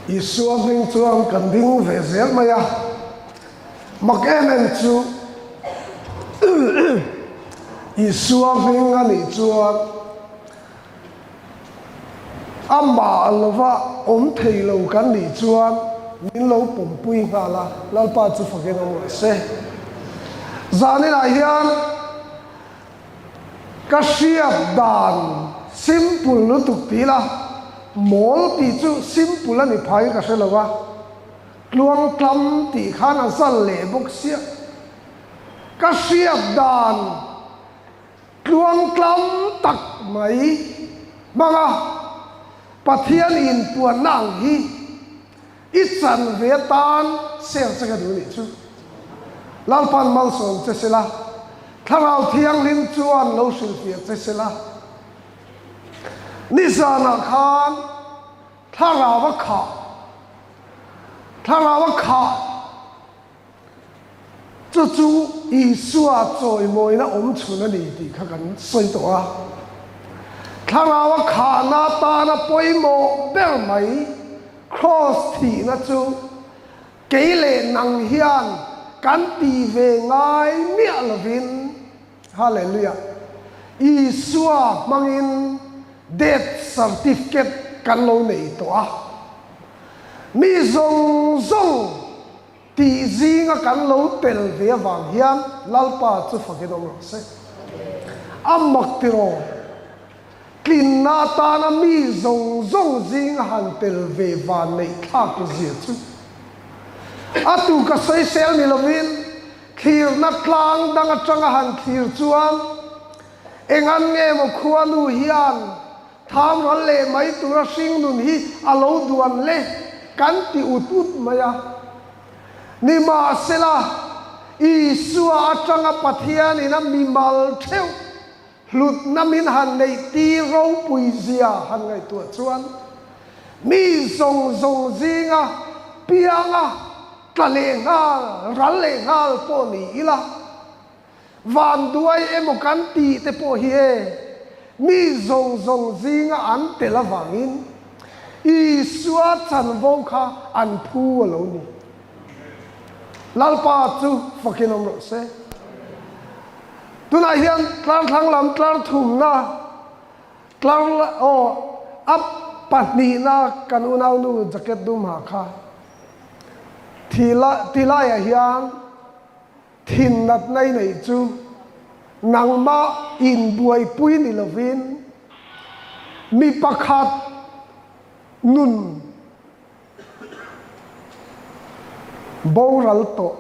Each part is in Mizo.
Isua hming chuan kan ding ve zel mai a, mak em em chu Isua hming a nih chuan amah lova awm thei lo kan nih chuan min lo pawmpui nghal a, Lalpa chu fakin awm rawh se. Zaninah hian Ka hriat dan simple lutuk ti ila, mawl tih chu simple a ni phai ka hre lo a, tluang tlam tih khan a zal leh bawk sia. Ka hriat dan tluang tlam tak mai hmanga Pathian inpuanna ang hi I chan ve atan share che ka duh nih chu. Lalpan malsawm che sela, Thlarau Thianghlim chuan lo hrilhfiah che sela. Nizanah khan Thlarau a khah, Thlarau a khah. Chu chu Isua chawimawina awm chhun a ni tih kha kan sawi tawh a. Thlarau a khahna atana pawimawh ber mai Kraws thihna chu kei leh nang hian kan ti ve ngai miah lovin, Hallelujah, Isua hmangin death certificate kan lo nei tawh a. Mi zawng zawng Tih zinga kan lo tel ve avang hian Lalpa chu fakin awm rawh se. A mak tiraw, tlinna atana mi zawng zawng zinga han tel ve van neih thlak zia chu. A tu ka sawisel ni lovin thlirna tlang dang atanga han thlir chuan engan nge maw khuanu hian Tham ral leh mai tura hringnun hi a lo duan le kan ti ut ut mai a. Nimahsela, Isua atanga Pathianin a mimal theuh hlutna min han neih tir ropui zia han ngaihtuah chuan, mi zawng zawng zinga pianga tla leh nghal, ral leh nghal pawh ni ila, Vanduai emaw kan tih te pawh hi e, mi zawng zawng zinga an tel avangin Isua chanvo kha an phu a lo ni. Lalpa chu fakin awm rawh se. Tunah hian tlar thlang lam tlar thumna, tlar aw a pahnihna kan unaunu jacket dum ha kha thi ti laiah hian Thin natna i neih chu nangmah inbuaipui ni lovin mi pakhat nun boral tawh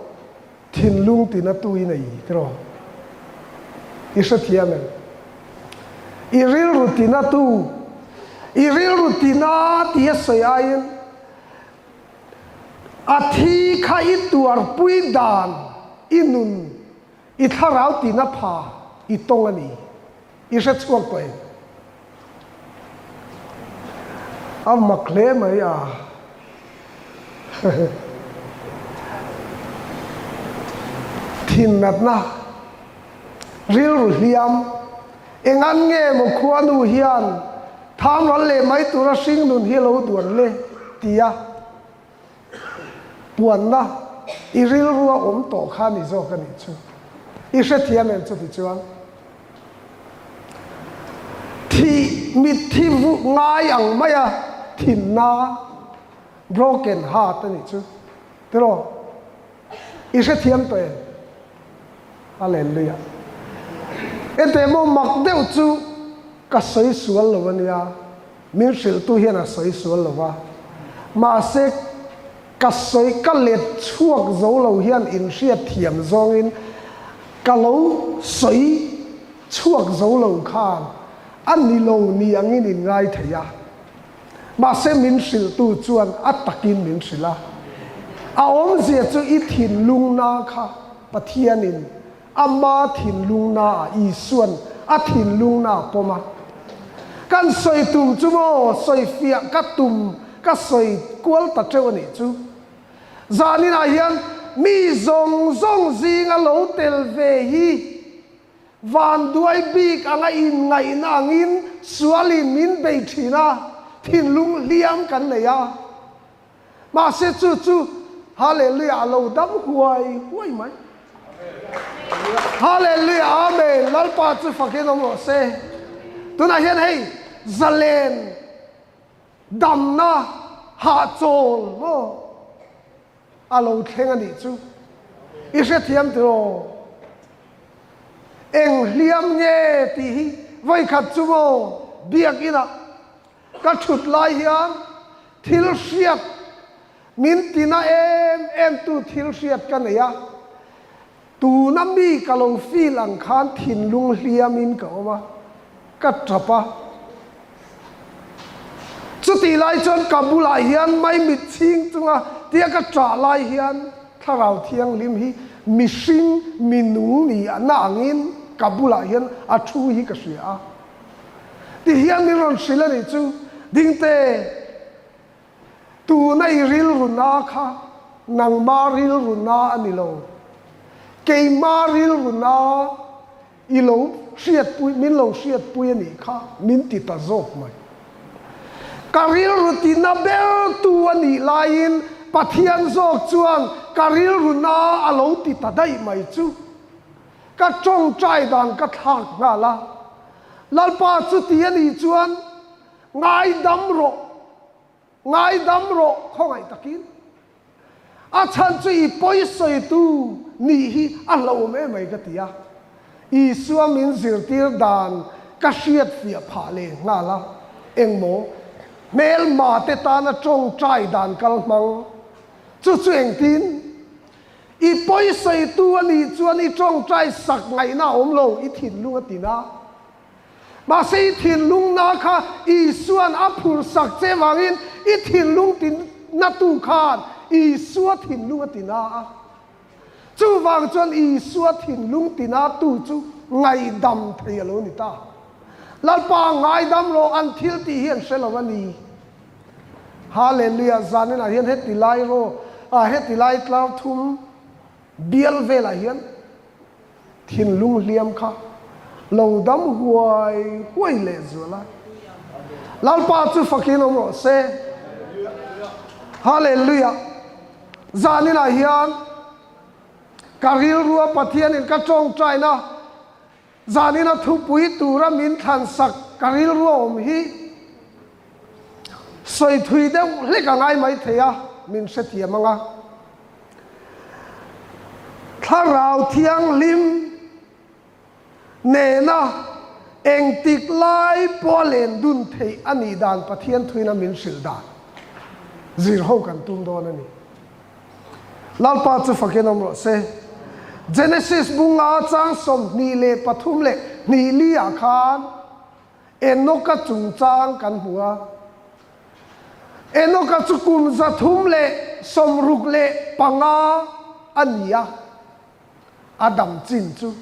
thinlung tina tu i nei tiraw? I hrethiam em? I rilru tina tu, i rilru tina tia sawi aiin A thi kha i tuarpui dan, i nun, i thlarau tina pha i tawng a ni. I hre chhuak tawh em? A mak hle mai a. Thin natna, rilru hliam, engan nge maw khuanu hian Tham ral leh mai tura hringnun hi lo duan le tia puanna i rilrua awm tawh kha ni zawk a nih chu. I hrethiam em chuti chuan thih mitthi ngai ang maia thinna broken heart a nih chu tiraw? I hrethiam tawh em? Hallelujah. Enteh maw mak deuh chu ka sawi sual lo ania, min hrilhtu hian a sawi sual lo va, mahse ka sawi ka let chhuak zo lo hian inhriat thiam zawngin ka lo sawi chhuak zo lo khan a ni lo ni angin in ngai thei a. Mahse min hrilhtu chuan a takin min hrilh a, a awmzia chu i thinlungna kha Pathianin ama thinlungnaah Isuan a thinlungna a pawm a. Kan sawi tum chu maw sawi fiah ka tum ka sawi kual ta teuh a nih chu. Zaninah hian mi zawng zawng zinga lo tel ve hi Vanduai bik anga inngaihna angin sualin min bei thin a, thinlung hliam kan nei a. Mahse chu chu Hallelujah a lo dam huai huai mai. Hallelujah Amen Lalpa chu fakin awm rawh se. Tunah hian hei zalen damna hahchawl maw a lo thleng a nih chu. I hrethiam tiraw? Eng hliam nge tih hi vawikhat chu maw biakinah Ka thut lai hian thil hriat min tina em em tu thil hriat ka nei a, tuna mi ka lo feel ang khan thinlung hliamin ka awm a, ka tap a. Chutih lai chuan ka bulah hian maimit chhing chunga tia ka ṭah lai hian Thlarau Thianghlim hi mihring mi nung ni na angin ka bulah hian a thu hi ka hria a. Ti hian min rawn hrilh a nih chu, Dingte, tuna i rilru na kha nangma rilru na a ni lo, keima rilru na i lo hriatpui, min lo hriatpui a nih kha min ti ta zawk mai. Ka rilru ti na bertu a nih laiin Pathian zawk chuan ka rilru na a lo ti ta daih mai chu. Ka tawngtai dan ka thlak nghal a, Lalpa chuti a nih chuan ngaidam rawh, ngaidam rawh khawngaih takin. A chhan chu i pawisawitu nih hi a hlauhawm em mai ka ti a. Isua min zirtir dan ka hriatfiah phah leh nghal a, engmaw hmelma te tana tawngtai dan kal hmang chu chu engtin? I pawisawitu a nih chuan i tawngtai sak ngaihna a awm lo, i thinlung a tin a. Mahse i thinlungna kha Isua'n a phur sak che vangin i thinlung tinatu khan Isua thinlung a tina a. Chuvang chuan Isua thinlung tinatu chu ngaihdam thei a lo ni ta. Lalpa ngaidam rawh an thil tih hi an hre lo a ni. Hallelujah zaninah hian heti lai ro ah heti lai tlar thum bial velah hian thinlung hliam kha lo dam huai huai leh zual a. Lalpa chu fakin awm rawh se. Hallelujah zaninah hian ka rilrua Pathianin ka tawngtaina Zanina thupui tura min thlan sak ka rilru a awm hi sawi thui deuh hlek a ngai mai thei a, min hrethiam ang a. Thlarau Thianghlim nena engtik lai pawh a len dun theih a nih dan Pathian thuina min hrilh dan zir ho kan tum dawn a ni. Lalpa chu fakin awm rawh se. Genesis bunga chang 23 leh hnih li ah khan Enoka chungchang kan hmu a. Enoka chu kum 365 a ni a, a dam chin chu.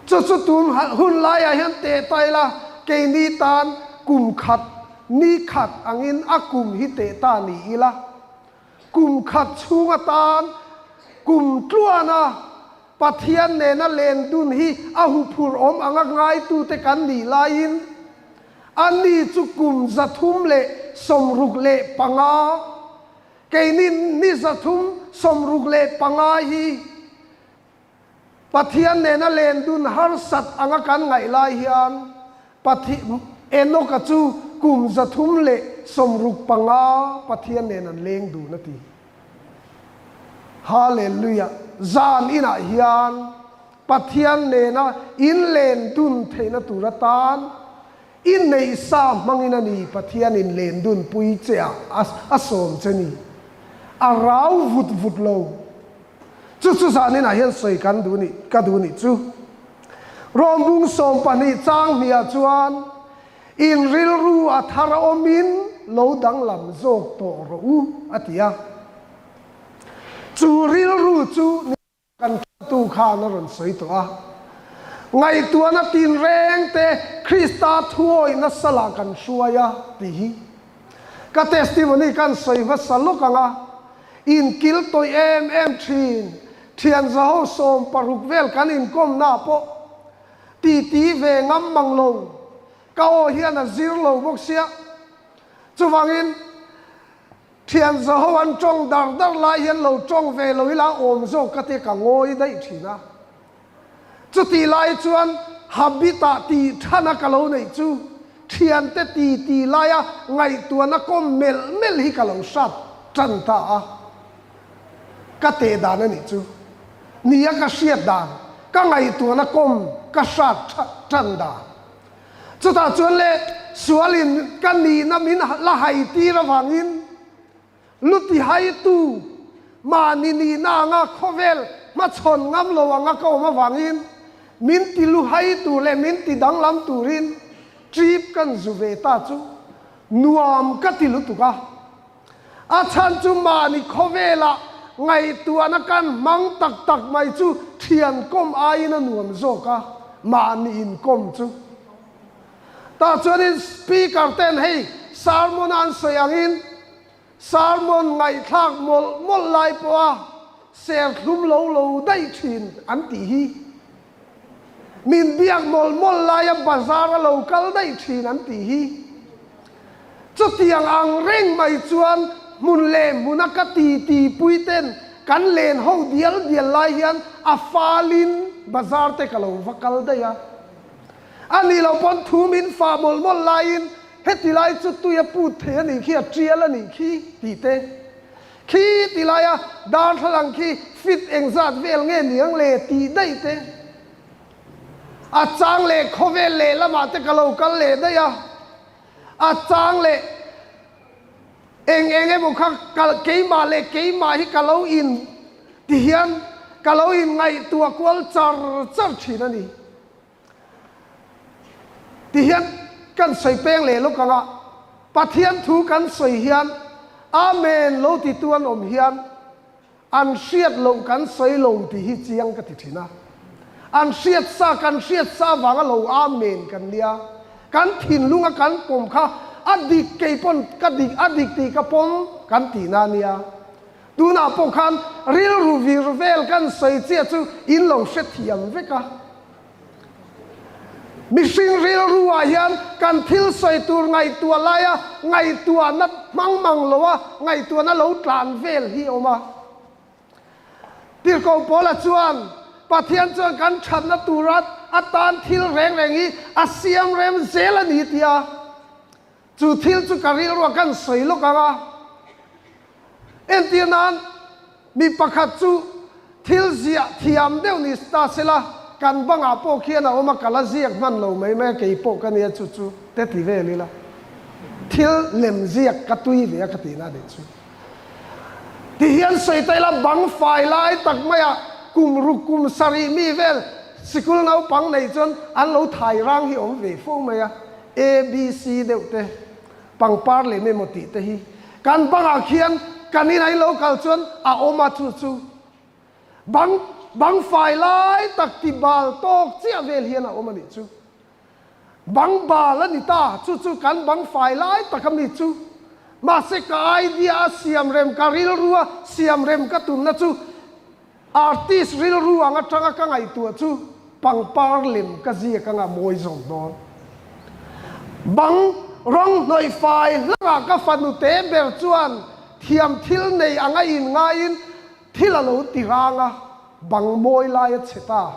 Chu chu tun hun laiah hian teh ta ila, keini tan kum khat, ni khat angin a kum hi teh ta ni ila. Kum khat chhung atan kum tluana Pathian nena len dun hi a huphurh awm anga ngaitute kan nih laiin ani chu kum 365, keini ni 365 hi Pathian nena len dun harsat anga kan ngaih lai hian Enoka chu kum 365 Pathian nen an leng dun a ti. Hallelujah! Zan inah hian Pathian nena in len dun theihna tur atan i neihsa hmangin a ni Pathianin len dun pui che a a sawm che ni. A rau vut vut lo. Chu chu zanin ah hian sawi kan duh nih ka duh nih chu. Rawmbung 12 chang hniah chuan in rilru a thar a awmin lo danglam zawk tawh rawh u a ti a. Chu rilru chu kan tu khan a rawn sawi tawh a. Ngaihtuahna tinreng te Krista thuawihna salah kan hruai a tih hi ka testimony kan sawi hmasa lawk ang a. Inkil tawih em em thin, thian zaho 16 vel kan inkawmna pawh titi ve ngam mang lo, ka aw hian a zir lo bawk sia. Chuvangin. Thian zaho an tawng dar dar lai hian lo tawng ve lo ila awm zawk ka tia ka ngawi daih thin a. Chutih lai chuan habit ah tih thana ka lo neih chu thiante ti ti laia ngaihtuahna kawm melh melh hi ka lo hrat tan ta a. Ka teh dan a nih chu. Nia ka hriat dan, ka ngaihtuahna kawm ka hrat tan dan. Chutah chuan le sualin ka nihna min la hai tir avangin lu ti haitu mahni nihna anga khawvel hmachhawn ngam lo anga ka awm avangin min ti lu hai tur leh min ti danglam turin trip kan zu ve ta chu nuam ka ti lutuk a. A chhan chu mahni khawvelah ngaihtuahna kan hmang tak tak mai chu thian kawm aiin a nuam zawk a, mahni inkawm chu. Tah chuanin speaker ten hei sermon a an sawi angin sermon ngaihthlak mawlh mawlh lai pawha serthlum lo lo daih thin an tih hi. Min biak mawlh mawlh laia bazar a lo kal daih thin an tih hi. Chutiang ang reng mai chuan hmun leh hmuna ka ti ti pui ten kan len ho dial dial lai hian a falin bazar te ka lo va kal daih a. A nih loh pawn thu min fah mawlh mawlh laiin heti lai chu tui a put thei a nih khi, a tial a nih khi tih te. Khi ti laia darthlalang khi fit engzat vel nge niang le tih daih te. A chang leh khawvel lehlamah te ka lo kal leh daih a, a chang leh eng eng emaw kha kal keimah leh keimah hi ka lo in ti hian ka lo in ngaihtuah kual char char thin a ni. Ti hian kan sawi peng leh lawk ang a, Pathian thu kan sawi hian Amen lo titu an awm hian an hriat loh kan sawi lo tih hi chiang ka ti thin a. An hriat sa kan hriat sa avanga lo Amen kan nia. Kan thinlunga kan pawm kha a dik kei pawn ka dik a dik tih ka pawm kan tihna a nia. Tunah pawh khan rilru vir vel kan sawi chiah chu in lo hrethiam vek a. Mihring rilru ah hian kan thil sawi tur ngaihtuah laia ngaihtuahna hmang mang lo a ngaihtuahna lo tlan vel hi a awm a. Tirhkoh Paula chuan Pathian chuan kan thatna tura atan thil reng reng hi a siam rem zel a ni tia Chu thil chu ka rilruah kan sawi lawk ang a, entir nan mi pakhat chu thil ziah thiam deuh ni ta sela, kan bangah pawh khian a awm a, ka la ziak hman lo mai mai a, kei pawh ka nia chu chu te ti vel ila, thil lem ziak ka tui ve a ka tihna nih chu. Ti hian sawi ta ila bang fai lai tak maiah kum ruk kum sarih mi vel sikul naupang nei chuan an lo thai rang hi awm ve fo mai a, ABC deuh te, pangpar lem emaw tih te hi kan bangah khian kan inah in lo kal chuan a awm a, chu chu bang bang fai lai tak ti bal tawk chiah vel hian a awm a nih chu. Bang bal a ni ta, chu chu kan bang fai lai tak a mi chu. Mahse ka idea a siam rem, ka rilru a siam rem ka tumna chu Artist rilru ang atanga ka ngaihtuah chu pangpar lem ka ziak anga mawi zawk dawn. Bang rawng hnawih fai hlangah ka fanu te ber chuan thiam thil nei anga in ngaiin thil a lo ti rang a, bang mawi lai a chhe ta.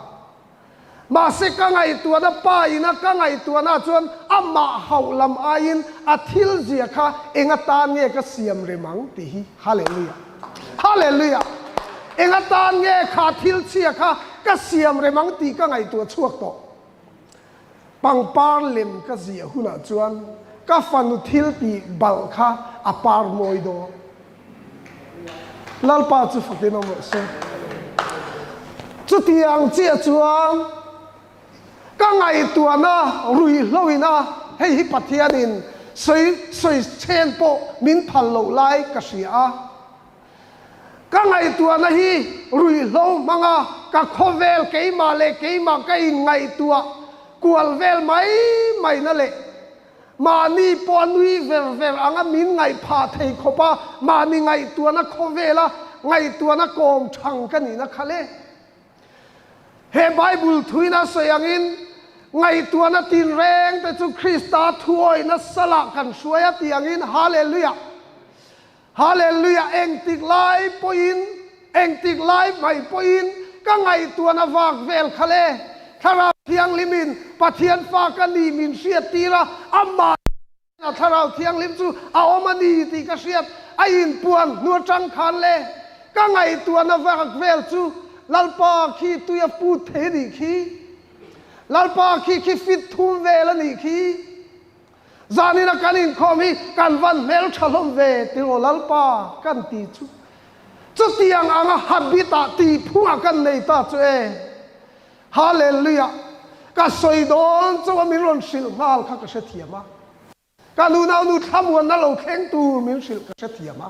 Mahse ka ngaihtuahna pa ina ka ngaihtuahna chuan amah hauh lam aiin a thil zia kha eng atan nge ka siam rem ang tih hi. Hallelujah! Hallelujah! Eng atan nge kha thil chhia kha ka siam rem ang tih ka ngaihtuah chhuak tawh. Pangpar lem ka ziah hunah chuan ka fanu thil tih balh kha a par mawi dawn. Lalpa chu fakin awm rawh se. Chutiang chiah chuan ka ngaihtuahna ruihhloin a, hei hi Pathianin sawi sawi chhen pawh min phal loh lai ka hria a. Ka ngaihtuahna hi ruihhlo hmanga ka khawvel keimah leh keimah ka inngaihtuah kual vel mai maina leh Mahni pawh a nui ver ver anga min ngaih phah thei khawp a, mahni ngaihtuahna khawvela ngaihtuahna kawm thang ka nihna kha le. He Bible thuin a sawi angin, ngaihtuahna tinreng te chu Krista thuawihna salah kan hruai a tih angin, Hallelujah! Hallelujah engtik lai pawhin engtik lai mai pawhin ka ngaihtuahna vak vel kha le Thlarau Thianghlimin Pathian fa ka ni min hriat tir a, amah a Thlarau Thianghlim chu a awm a ni tih ka hriat a inpuan hnu atang khan le ka ngaihtuahna vak vel chu Lalpa khi tui a put thei a nih khi, Lalpa khi khi fit thum vel a nih khi. Zanina kan inkhawm hi kan van hmel tha hlawm ve tiraw Lalpa kan ti chu. Chutiang anga habit ah tih phungah kan nei ta chu e. Hallelujah! Ka sawi dawn chauh a min rawn hrilh nghal kha ka hrethiam a. Ka nunaunu thlamuanna lo thleng tur min hrilh ka hrethiam a.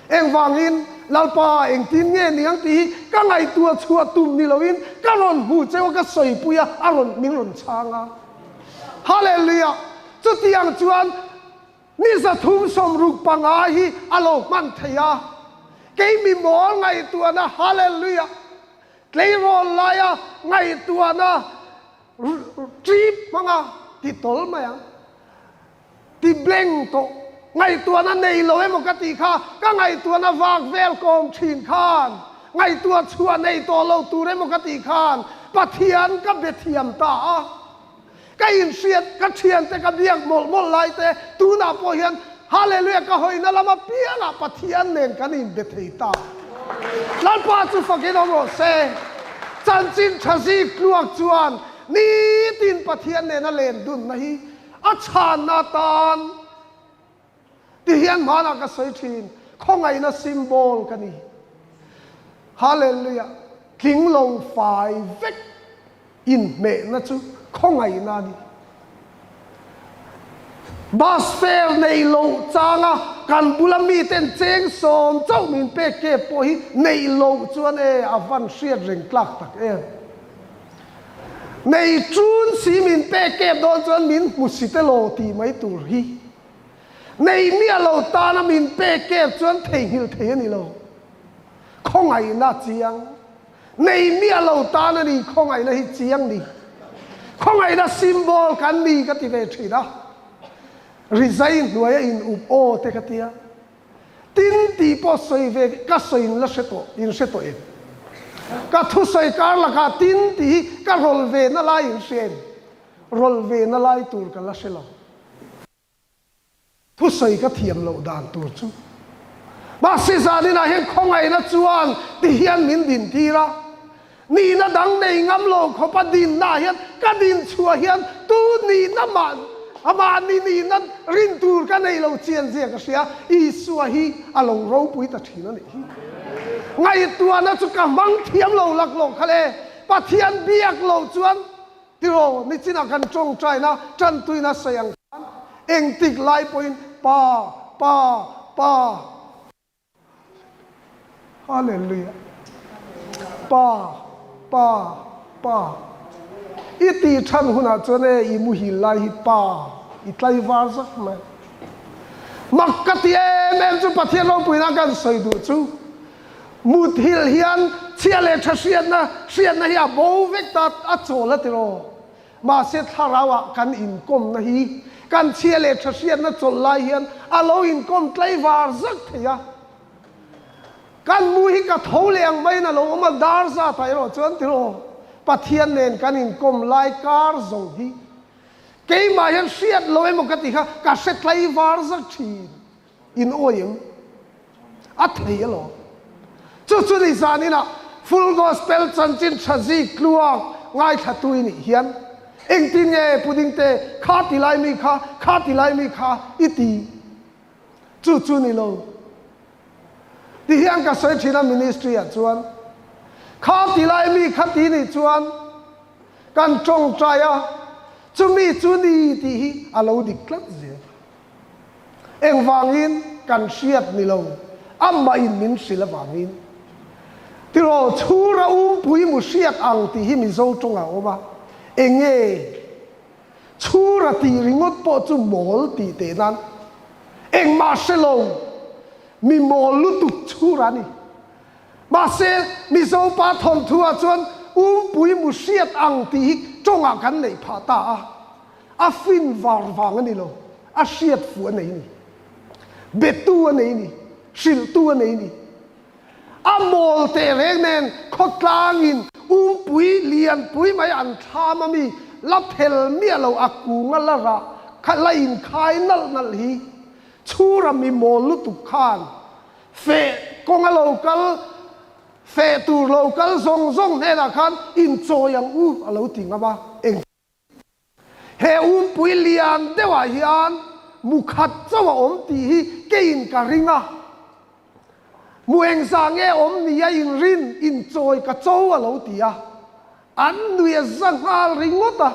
Engvangin Lalpa engtin nge niang tih hi ka ngaihtuah chhuah tum ni loin ka rawn hmuh cheu a ka sawipui a, a rawn min rawn chhang a. Hallelujah! Chutiang chuan ni 365 hi a lo hman thei a. Kei mi mawl ngaihtuahna Hallelujah! Tleirawl laia ngaihtuahna trip hmanga ti tawl mai ang. Ti blank tawh. Ngaihtuahna nei lo emaw ka tih kha, ka ngaihtuahna vak vel kawm thin khan, ngaihtuah chhuah nei tawh lo tur emaw ka tih khan Pathian ka be thiam ta a. Ka inhriat, ka thiante ka biak mawlh mawlh lai te, tunah pawh hian Hallelujah ka hawina lam apiangah Pathian nen kan inbe thei ta. Lalpa chu fakin awm rawh se. Chanchin tha zik tluak chuan nitin Pathian nena len dunna hi A chhanna atan ti hian hmanah ka sawi thin, khawngaihna symbol ka ni. Hallelujah! Tling lo fai vek inhmehna chu khawngaihna a ni. Bus fare nei loh changa kan bula miten cheng sawm chauh min pek kep pawh hi neih loh chuan e a van hriat reng tlak tak em. Nei chun si min pek kep dawn chuan min hmu si te lo tih mai tur hi. Nei miah lo tana min pek kep chuan theihnghilh thei a ni lo. Khawngaihna chiang. Nei miah lo tan a ni khawngaihna hi chiang ni. Khawngaihna symbol kan ni ka ti ve thin a. Rizai hnuaia in up aw te ka tia. Tin tih pawh sawi ve ka sawi in la hre tawh, in hre tawh em? Ka thusawi kar lakah tin tih hi ka rawl ve na lai in hria em? Rawl ve na lai tur ka la hre lo. Thusawi ka thiam loh dan tur chu. Mahse zaninah hian khawngaihna chuan ti hian min din tir a. Nihna dang nei ngam lo khawpa dinnaah hian ka din chhuah hian tu nihna mah amahni nihna rin tur ka nei lo chian zia ka hria, Isua hi a lo ropui ta thin a nih hi. Ngaihtuahna chu ka hmang thiam lo laklawh kha le, Pathian biak loh chuan tiraw nichinah kan tawngtaina tantuina sawi ang khan engtik lai pawhin Pa, Pa, Pa, Hallelujah. Pa, pa, pa. I tih than hunah chuan e i muhil lai hi pa i tlaivar zak mai. Mak ka ti em em chu Pathian ropuina kan sawi duh chu muthilh hian chhia leh tha hriatna hriatna hi a bo vek ta a chawl a tiraw. Mahse thlarauah kan inkawmna hi kan chhia leh tha hriatna chawlh lai hian a lo inkawm tlaivar zak thei a. Kan mu hi ka tho leh ang maiin a lo awm a, dar zatah erawh chuan tiraw Pathian nen kan inkawm lai kar zawng hi keimah hian hriat lo emaw ka ti kha ka hre tlaivar zak thin. In awi em? A thei alawm. Chu chu ni zaninah Full Gospel chanchin tha zik tluak ngaithlatu i nih hian engtin nge Pudingte kha ti lai mi kha, kha ti lai mi kha i ti? Chu chu ni lo. Ti hian ka sawi thin a ministry ah chuan kha ti lai mi kha ti nih chuan kan tawngtai a, chumi chu ni tih hi a lo dik tlat zel. Engvangin kan hriat ni lo, amahin min hrilh avangin. Tiraw, chhura umpui mu hriat ang tih hi Mizo tawngah a awm a, enge chhura tih ringawt pawh chu mawl tih teh nan engmah hre lo, mi mawl lutuk chhura a ni. Mahse, Mizo pa thawnthu ah chuan umpui mu hriat ang tih hi tawngah kan neih phah ta a. A fin var vang a ni lo, a hriat fuh a nei ni. Betu a nei ni. Hrilhtu a nei ni. A mawl teh reng nen khawtlangin umpui lianpui mai an thlam a mi la phel miah lo a kunga la rah kha la inkhai nalh nalh hi chhura mi mawl lutuk khan feh kawnga lo kal feh tur lo kal zawng zawng hnenah khan inchawi ang u a lo ti ngam a. Eng He umpui lian deuhah hian mu khat chauh a awm tih hi keiin ka ring a. Mu engzah nge awm ni a inrin inchawi ka cho a lo ti a. An nui a za nghal ringawt a.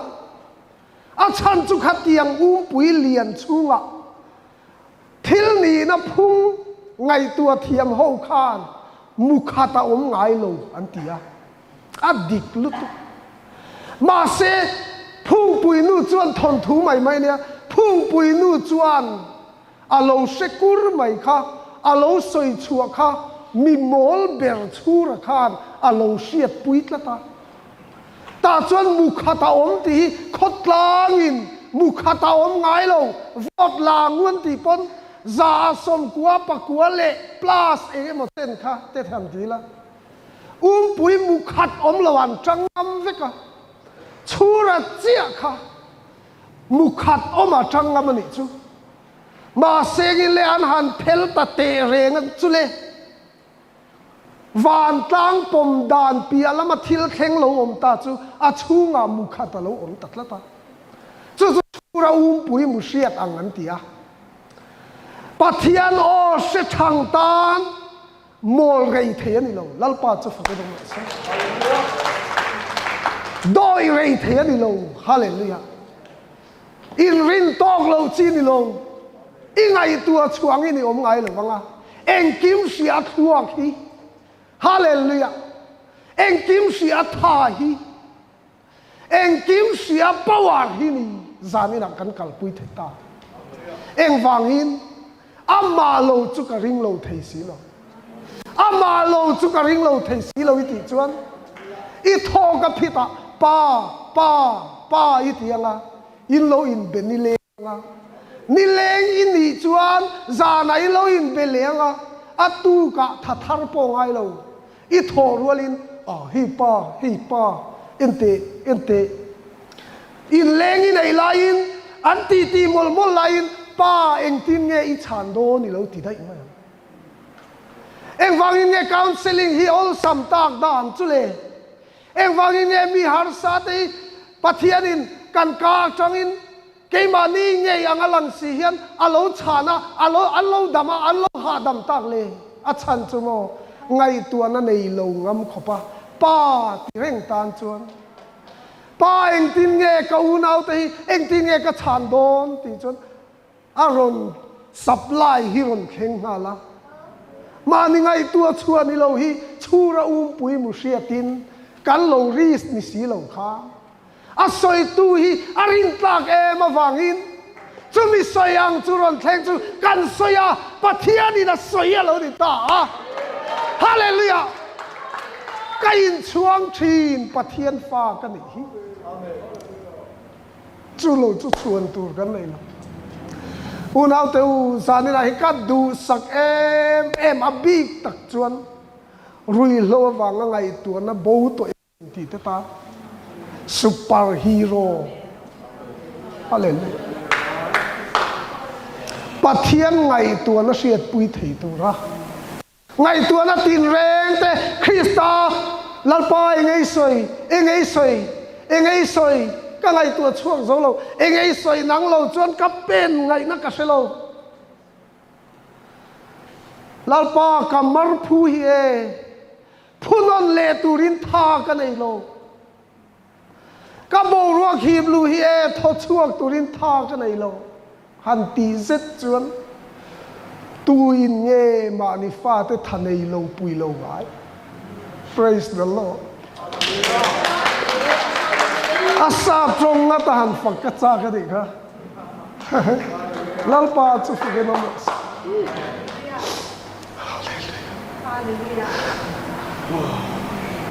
A chhan chu khatiang umpui lian chhungah thil nihna phung ngaihtuah thiam ho khan mu khat a awm ngai lo an ti a. A dik lutuk. Mahse, Phungpui nu chuan thawnthu mai mai nia, Phungpui nu chuan a lo hre kur mai kha, a lo sawi chhuah kha mi mawl ber chhura khan a lo hriatpui tlat a. Tah chuan mu khat a awm tih hi khawtlangin mu khat a awm ngai lo, vote la ngun tih pawn 190 pakua leh plus eng emaw chen kha te tham ti ila. Umpui mu khat awm lo an tang ngam vek a, chhura chiah kha mu khat awm a tang ngam a nih chu. Mahse ngin le an han phel ta teh reng ang chu le. Vantlang pawm dan piah lama thil thleng lo awm ta chu a chhungah mu khat a lo awm ta tlat a. Chu chu chhura umpui mu hriat ang an ti a. Pathian aw hre thang tan Mawl rei thei a ni lo, Lalpa chu fak i dawng rawh se. Dawi rei thei a ni lo, Hallelujah. Inrin tawk lo chi ni lo, i ngaihtuah chhuangin i awm ngai lo vang a, engkim hria thluak hi, Hallelujah, engkim hria tha hi, Engkim hria power hi ni zaninah kan kalpui thei ta. Engvangin? Amah lo chu ka ring lo thei si lo. Amah lo chu ka ring lo thei si lo i tih chuan i thawk a phit ah pa, pa, pa i ti anga in lo inbe nileng anga nileng i nih chuan zanah i lo inbe leh anga a tukah tha thar pawh ngai lo. I thawh rualin, Ah, hei pa, hei pa, enteh, enteh. Inleng i neih laiin, an titi mawlh mawlh laiin, Pa, engtin nge i chhan dawn i lo ti daih mai ang. Engvangin nge counselling hi awlsam tak dan chu le? Engvangin nge mi harsa te hi Pathianin kan ka atangin Keimahni ngei anga lang si hian a lo chhan a, a lo an lo dam a, an lo hahdam tak le. A chhan chu maw ngaihtuahna nei lo ngam khawp a, pa ti reng tan chuan Pa engtin nge ka unaute hi engtin nge ka chhan dawn tih chuan a rawn supply hi rawn thleng nghal a. Mahni ngaihtuah chhuah ni lo hi chhura umpui mu hriatin kan lo risk ni si lo kha. A sawitu hi a rintlak em avangin chumi sawi ang chu rawn thleng chu kan sawi a, Pathianin a sawi a lo ni ta a. Hallelujah! Ka inchhuang thin Pathian fa ka nih hi. Chu lo chu chhuan tur kan nei lo. Unaute u, zaninah hi ka duhsak em em a bik tak chuan ruihhlo avanga ngaihtuahna bo tawh Tih te ta super hero a len daih. Pathian ngaihtuahna hriatpui thei tura ngaihtuahna tinreng te Krista Lalpa eng ei sawi, eng ei sawi, eng ei sawi ka ngaihtuah chhuak zo lo, eng ei sawi nang lo chuan ka pen ngaihna ka hre lo. Lalpa ka marphu hi e. Phunawn leh turin tha ka nei lo. Ka boruak hip lu hi e thaw chhuak turin tha ka nei lo. Han tih zet chuan tuin nge mahni fate tha nei lo pui lo ngai? Praise the Lord. A sap tawng ngat a han fak ka chak a nih kha. Lalpa chu fak in awm rawh se.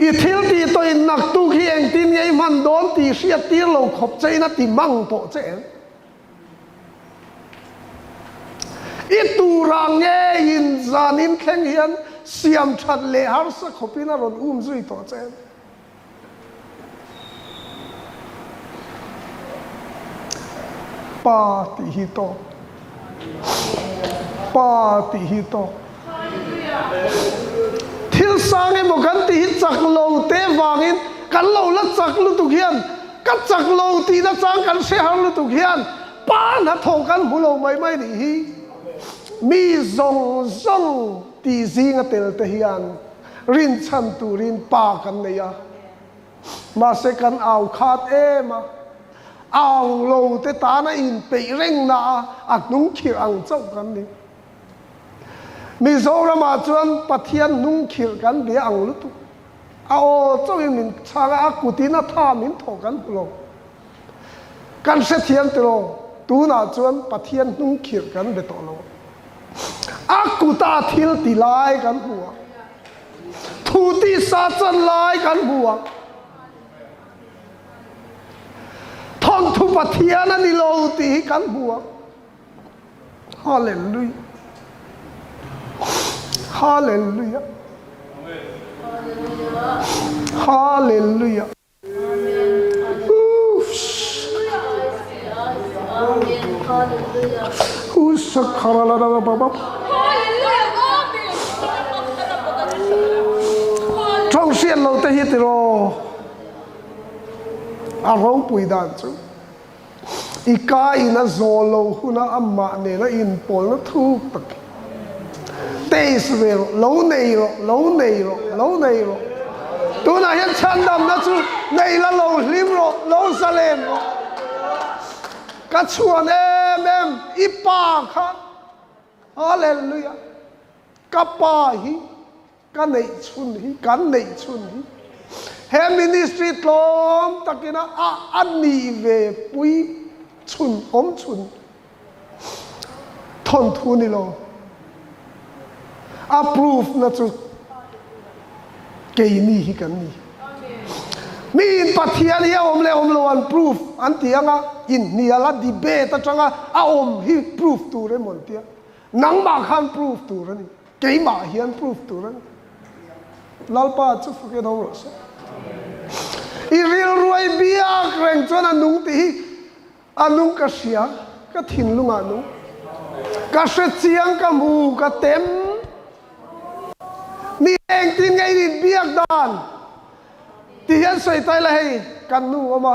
I thil tih tawh in naktuk hi engtin nge i hman dawn tih hriat tir lo khawp che in a ti mang tawh che em? I tu. tura ngeiin zanin thleng hian siam that leh harsa khawpin a rawn um zui tawh che. Pa tih hi tawk. Pa tih hi tawk. Thil sang emaw kan tih hi chak lo te vangin kan lo la chak lutuk hian ka chak lo tih nachang kan hre har lutuk hian pa hnathawh kan hmu lo mai mai nih hi. Mi zawng zawng tih zinga tel te hian rinchhan turin pa kan nei a, mahse kan au khat em a, au lo te tana inpeih rengna a a hnungkhirh ang chauh kan ni. Mizoramah chuan Pathian hnungkhirh kan bia ang lutuk. A aw chauhin min chhang a, a kutin a tha min thawh kan hmu lo. Kan hrethiam tiraw? Tunah chuan Pathian hnungkhirh kan be tawh lo. A kuta thil ti lai kan hmu a, thu tisa chan lai kan hmu a, thawnthu Pathian a ni lo tih hi kan hmu a. Hallelujah! Hallelujah! Hallelujah! Tawng hriat lo te hi tiraw a ropui dan chu i ka in a zawl lo huna amah nena inpawlna thuk tak hi taste ve rawh, lo nei rawh, lo nei rawh, lo nei rawh. Tunah hian chhandamna chu nei la lo hlim rawh, lo zalen rawh. Ka chhuan em em i pa kha, Hallelujah, ka pa hi ka neih chhun hi, kan neih chhun hi he ministry tlawm takin a a nih ve pui chhun awm chhun thawnthu ni lo. A proof na chu keini hi kan ni. Mi in Pathian hi a awm leh awm lo an proof an ti anga inhnial a debate atanga a awm hi proof tur emaw an tia. Nangmah khan proof tur a ni. Keimah hian proof tur a ni. Lalpa chu fakin awm rawh se. I rilruai biak reng chuan a nung tih hi a nung ka hria, ka thinlungah a nung. Ka hre chiang, ka hmu, ka tem. Ni engtin nge in inbiak dan tih hian sawi ta ila hei kan nu awm a.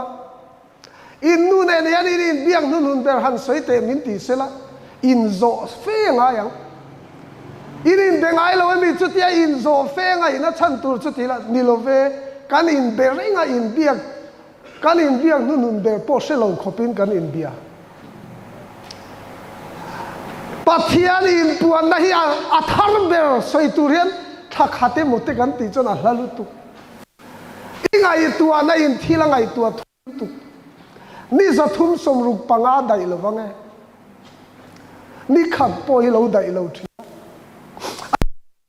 In nu nen hian in inbiak hnunhun ber han sawi teh min ti sela, in zawh fe ngai ang. In inbe ngai lo emi chutia in zawh fe ngaihna chhan tur chu ti la ni lo ve, kan inbe reng a inbiak, kan inbiak hnunhun ber pawh hre lo khawpin kan inbia. Pathian inpuanna hi a thar ber sawi tur hian thla khat emaw te kan tih chuan a hla lutuk. I ngaihtuahna in thil a ngaihtuah thum lutuk. Ni 365 daih lo vang e. Ni khat pawh hi lo daih lo thin a. A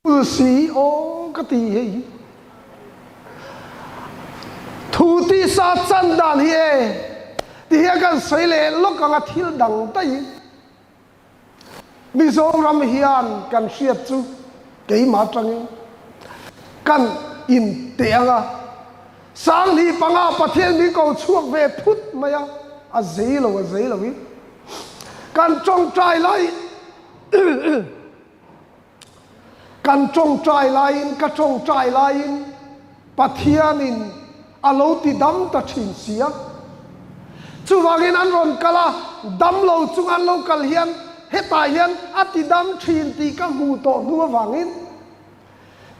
tul si aw ka ti hei hi. Thu tisa chan dan hi e ti hian kan sawi leh lawk ang a thil dang daih in. Mizoram hian kan hriat chu keimah atangin kan inteh ang a, 5000 Pathian min ko chhuak ve phut mai a, a zei lo a zei lo in kan tawngtai lai Kan tawngtai laiin, ka tawngtai laiin Pathianin a lo ti dam ta thin si a. Chuvangin an rawn kal a, dam lo chung an lo kal hian hetah hian a ti dam thin tih ka hmuh tawh hnu avangin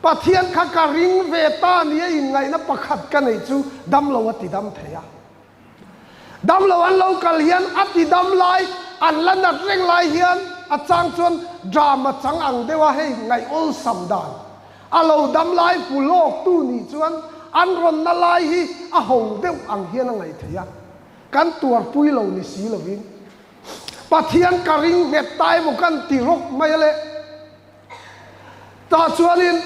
Pathian kha ka ring ve ta nia inngaihna pakhat ka neih chu dam lo a ti dam thei a. Damlo an lo kal hian a ti dam lai, an la nat reng lai hian a chang chuan drama chang ang deuh a hei ngaih awlsam dan. A lo dam lai hmu lawk tu nih chuan an rawn na lai hi a ho deuh ang hian a ngaih theih a, kan tuarpui lo ni si lovin Pathian ka ring nghet ta emaw kan ti rawk mai a le. Tah chuanin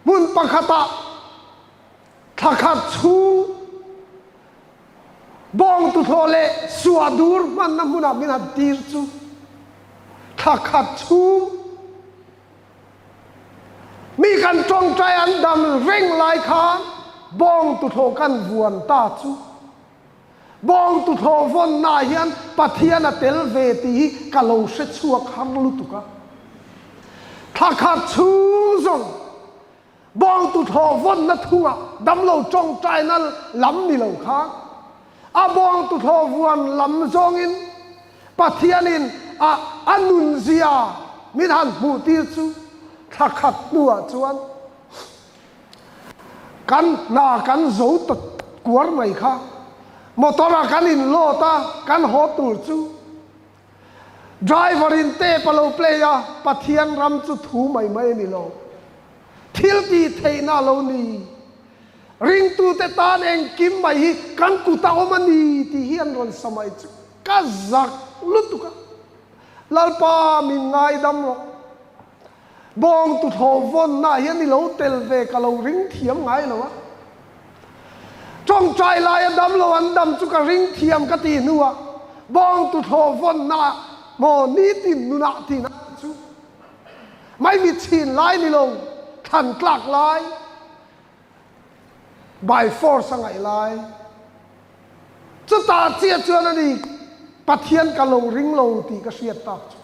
hmun pakhatah Thla khat chhung bawngtuthlawh leh suah dur hmanna hmunah min han tir chu. Thla khat chhung mi kan tawngtai an dam reng lai khan bawng tuthlawh kan vuan ta chu. Bawng tuthlawh vawnnaah hian Pathian a tel ve tih hi ka lo hre chhuak har lutuk a. Thla khat chhung zawng Bawng tuthlawh vawnna thungah damlo tawngtaina lam ni lo kha a bawng tuthlawh vuan lam zawngin Pathianin a a nunzia min han hmuhtir chu thla khat hnuah chuan kan hna kan zo ta kuar mai kha. Motor ah kan in load a, kan haw tur chu Driver in tape a lo play a, Pathian ram chu thu mai mai a ni lo. Thil tih theihna a lo ni. Ringtute tan engkim mai hi kan kut a awm a ni tih hi an rawn sa mai chu ka zak lutuk a. Lalpa min ngaidam rawh. Bawng tuthlawh vawnnaah hian i lo tel ve ka lo ring thiam ngai lo a. Tawngtai laia dam lo an dam chu ka ring thiam ka tih hnuah bawng tuthlawh vawnnaah maw nitin nunah tihna chu mai mi chhin lai ni lo thlan tlak lai by force a ngaih lai chutah chiah chuan a ni Pathian ka lo ring lo tih ka hriat tak chu.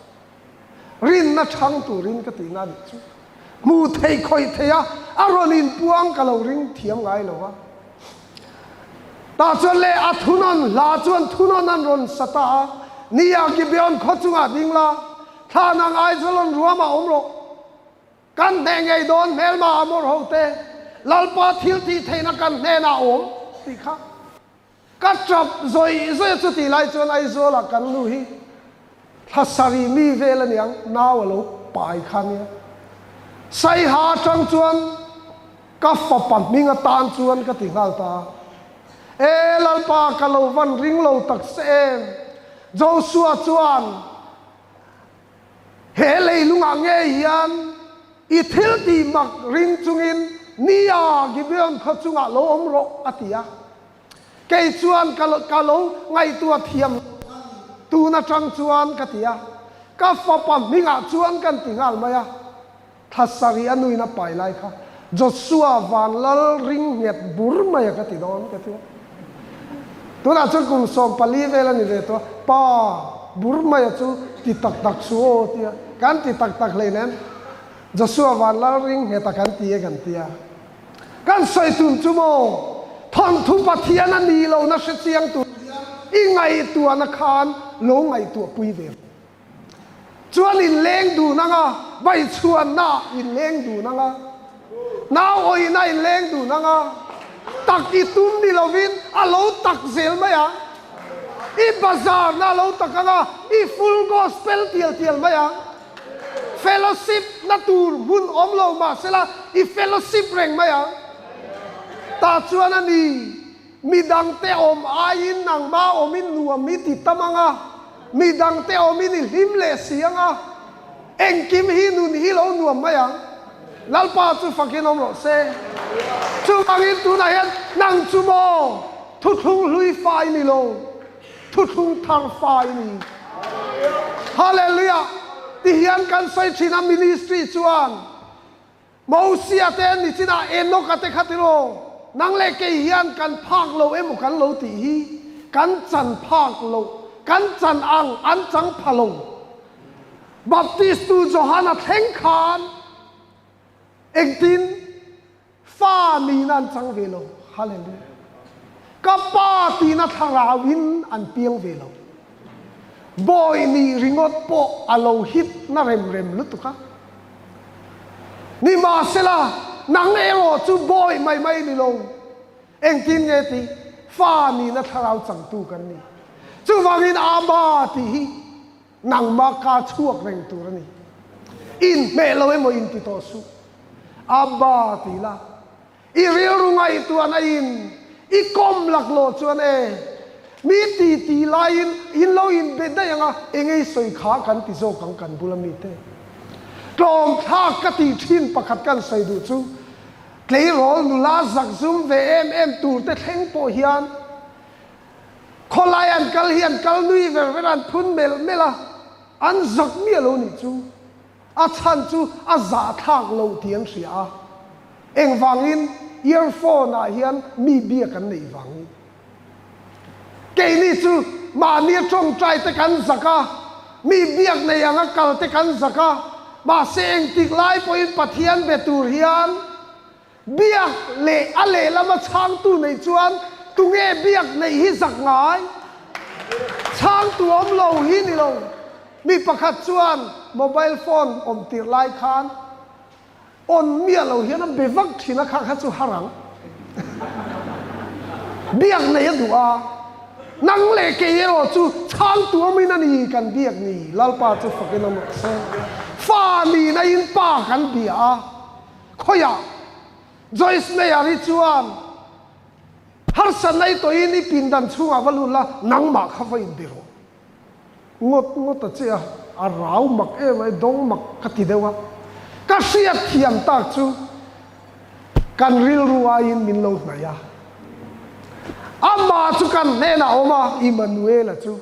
Rinna chhang turin ka tihna a nih chu. Hmu thei khawih thei a, a rawn inpuang ka lo ring thiam ngai lo a. Tah chuan leh a thunawn hla chuan thunawn an rawn sa ta a, Nia Gibeon khaw chungah ding la, thla nang Aijalon ruamah awm rawh. Kan hneh ngei dawn hmelma a mawr ho te, Lalpa thil tih theihna kan hnenah awm tih kha. Ka tap zawih zawih a chutih lai chuan Aizawlah kan nu hi thla sarih mi vel a niang nau a lo pai kha nia. Saiha atang chuan ka fapa hming atan chuan ka ti nghal ta a. E Lalpa ka lo van ring lo tak se em? Joshua chuan He leilungah ngei hian i thil tih mak ring chungin nia Gibeon khaw chungah lo awm rawh, a ti a. Kei chuan ka ka lo ngaihtuah thiam lo a ni, tun atang chuan ka ti a. Ka fapa hmingah chuan kan ti nghal mai a. Thla sarih a nuin a pai lai kha Joshua van lal ring nghet bur mai a ka ti dawn ka ti a. Tunah chuan kum 14 vel a ni ve tawh a, pa bur mai a chu ti tak tak su aw ti a, kan ti tak tak hleinem Joshua van lal ring nghet a kan ti e kan ti a. Kan sawi tum chu maw thawnthu Pathian a ni lohna hre chiang tur hian i ngaihtuahna khan lo ngaihtuah pui ve. Chuan in leng dun ang a, vaichhuanna in leng dun ang a, nau awihna in leng dun ang a, tak i tum ni lovin a lo tak zel mai ang. I bazarna a lo tak ang a, i full gospel tial tial mai ang. Fellowship na tur hmun awm lo mahsela i fellowship reng mai ang. Tah chuan a ni. Midangte awm aiin nangmah awmin nuam i ti tam ang a, midangte awmin i hlim leh si ang a, engkim hi nun hi lo nuam mai ang. Lalpa chu fakin awm rawh se. Chuvangin tunah hian nang chu maw thuthlung hlui fa i ni lo, thuthlung thar fa i ni. Hallelujah! Tihian kan sawi thin a ministry chuan. Mosia te an ni chinah Enoch-a te kha tiraw, nang leh kei hian kan phak lo emaw kan lo tih hi kan chan phak lo, kan chan ang an chang pha lo. Baptistu Johana thleng khan engtin fa nihna an chang ve lo. Hallelujah. Ka pa tihna thlarauin an piang ve lo. Bawi nih ringawt pawh a lo hit na rem rem lutuk a. Nimahsela, nang erawh chu bawi mai mai ni lo. Engtin nge tih? Fa nihna thlarau changtu kan ni. Chuvangin Abba tih hi nangmah ka chhuak reng tur a ni. Inhmeh lo emaw inti tawh suh. Abba ti la. I rilru ngaihtuahna in i kawm laklawh chuan e, mi ti ti laiin in lo inbe daih ang a, eng ei sawi kha kan ti zawk ang kan bula mite. Tlawmthlak ka tih thin pakhat kan sawi duh chu, tleirawl nula zakzum ve em em tur te thleng pawh hian khawlai an kal hi an kal nui ver ver a, an phun melh melh a. An zak miah lo nih chu. A chhan chu a zahthlak loh tih an hria a. Engvangin earphone ah hian mi biak an neih vangin. Keini chu mahnia tawngtai te kan zak a, mi biak nei anga kal te kan zak a, mahse engtik lai pawhin Pathian be tur hian biak leh a lehlama chhangtu neih chuan tunge biak neih hi zak ngai? Chhangtu awm lo hi ni lo. Mi pakhat chuan mobile phone awm tirh lai khan On miah lo hian a be vak thin a, kha kha chu har ang. Biak nei a duh a, nang leh kei erawh chu chhang tuamin a ni kan biak ni, Lalpa chu fakin awm rawh se. Fa nihna in pa kan bia a, khawiah Joyce Meyer hi chuan harsatna i tawhin i pindan chhungah va lut la, nangmah kha va inbe rawh. Ngawt ngawt a che a, a rau mak em a, dawng mak ka ti deuh a. Ka hriat thiam tak chu kan rilru aiin min lo hnaih a. Amah chu kan hnenah a awm a, Immanuela chu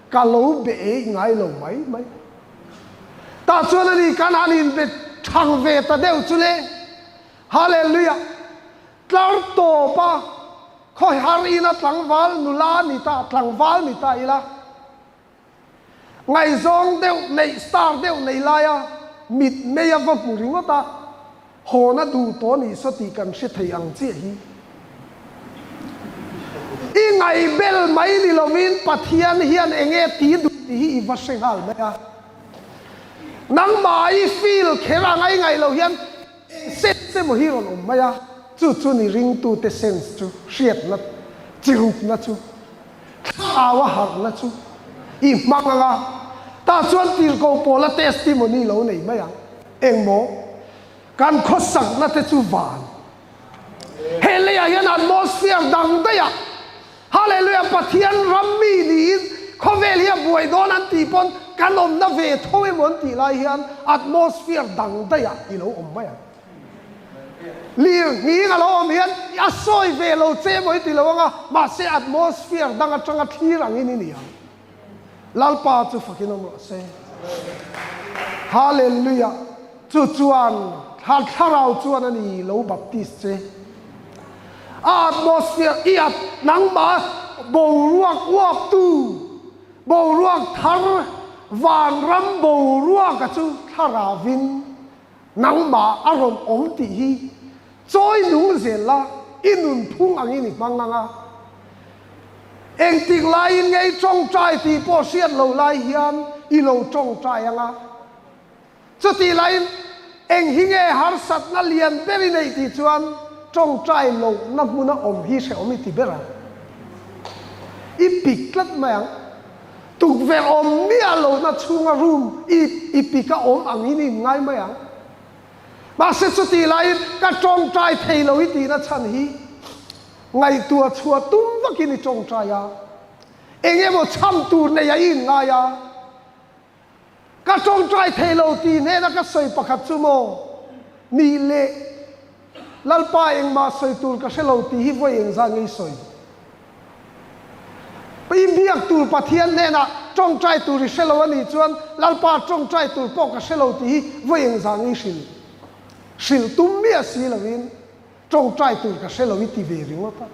ka lo be ei ngai lo mai mai. Tah chuan ani kan han inbe thang ve ta deuh chu le. Hallelujah! Tlar tawp a. Khawi har ina tlangval nula ni ta, tlangval ni ta ila, ngaihzawng deuh neih, star deuh nei laia mit mei a va hmu ringawt a, hawn a duh tawh nih saw tih kan hre thei ang chiah hi. I ngaihbel mai ni lovin Pathian hian eng nge ti duh tih hi i va hre nghal mai a. Nangmah i feel kher ang a i ngaih loh hian Eng sense emaw hi rawn awm mai a, chu chu ni ringtute sense chu, hriatna, chirupna chu, thlarau a harhna chu i hmang ang a, tah chuan tirhkoh pawla testimony lo nei mai ang. Engmaw? Kan khawsakna te chu van. He leiah hian atmosphere dang daih a, Hallelujah, Pathian ram mi niin khawvel hi a buai dawn an tih pawn kan awmna ve tho emaw an tih lai hian atmosphere dang daih ah i lo awm mai ang. Lir nghing a lo awm hian a sawi ve lo che emaw i ti lo ang a, mahse atmosphere dang atanga thlir angin i ni ang. Lalpa chu fakin awm rawh se. Hallelujah! Chu chuan Thlarau chuan a ni lo baptist che. A atmosphere i at nangmah boruak uaptu, boruak thar, vanram boruaka chu Thlarauvin nangmah a rawn awm tih hi Chawi nung zel la, i nunphung angin i hmang ang a. Engtik laiin nge i tawngtai tih pawh hriat lo lai hian i lo tawngtai ang a. Chutih laiin eng hi nge harsatna lian ber i neih tih chuan tawngtai lohna hmuna awm hi hrehawm i ti ber ang. I pik tlat mai ang. Tukverh awm miah lohna chhunga room i i pika awm angin i inngai mai ang. Mahse chutih laiin ka tawngtai thei lo i tihna chhan hi ngaihtuah chhuah tum vakin i tawngtai a, eng emaw chham tur nei a i inngai a, ka tawngtai thei lo tih hnena ka sawi pakhat chu maw nih leh Lalpa engmah sawi tur ka hre lo tih hi vawi engzah nge i sawi? I biak tur Pathian hnenah tawngtai tur i hre lo a nih chuan Lalpa tawngtai tur pawh ka hre lo tih hi vawi engzah nge i hrilh? Hrilh tum miah si loin tawngtai tur ka hre lo i ti ve ringawt a.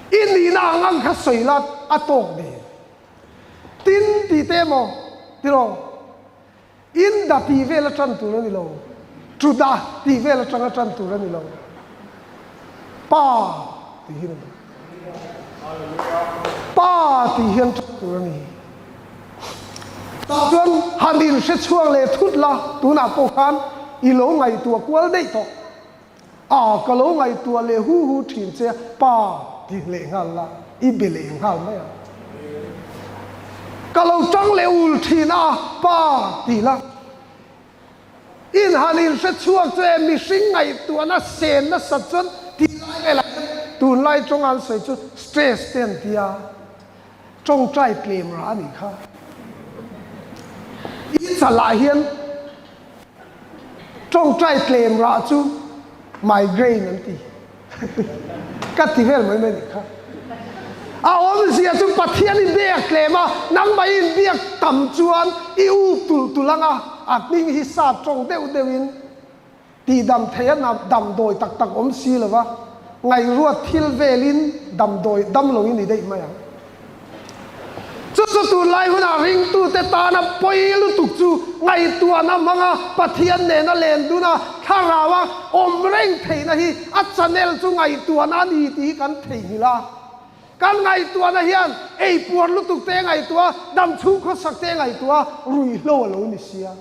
I nihna ang ang kha sawi la a tawk ve. Tin tih te emaw tiraw? In da tih vel a tan tur a ni lo, tu da tih vel atang a tan tur a ni lo. Pa tih hi a ni lo. Pa tih hian tan tur a ni. Tah chuan han in hre chhuak leh thut la, tunah pawh khan i lo ngaihtuah kual daih tawh. A, ka lo ngaihtuah leh hu hu thin che a, pa ti leh nghal la, i be leh nghal mai ang. Ka lo tang leh ul thin a, pa ti la. In han in hre chhuak chu e, mihring ngaihtuahna sen nasat chuan ti lai velah hian tunlai tawng an sawi chu stress te an ti a, tawngtai tlem rah a nih kha. I chalah hian. Tawngtai tlem rah chu migraine an ti. Ka ti vel mai mai nih kha. A awmzia chu Pathian i biak tlem a, nangmah i inbiak tam chuan i up tulh tulh ang a, a hming hi sap tawng deuh deuhin tihdam thei a damdawi tak tak awm si lo va, ngaihruat thil velin damdawi dam loin i deih mai ang. Chu chu tunlai hunah ringtute tana pawi lutuk chu ngaihtuahna hmanga Pathian nena len duna thlaraua awm reng theihna hi a channel chu ngaihtuahna a ni tih hi kan theihnghilh a. Kan ngaihtuahna hian eipuar lutuk te ngaihtuah a, damchhung khawsak te ngaihtuah a, ruihhlo a lo ni sia.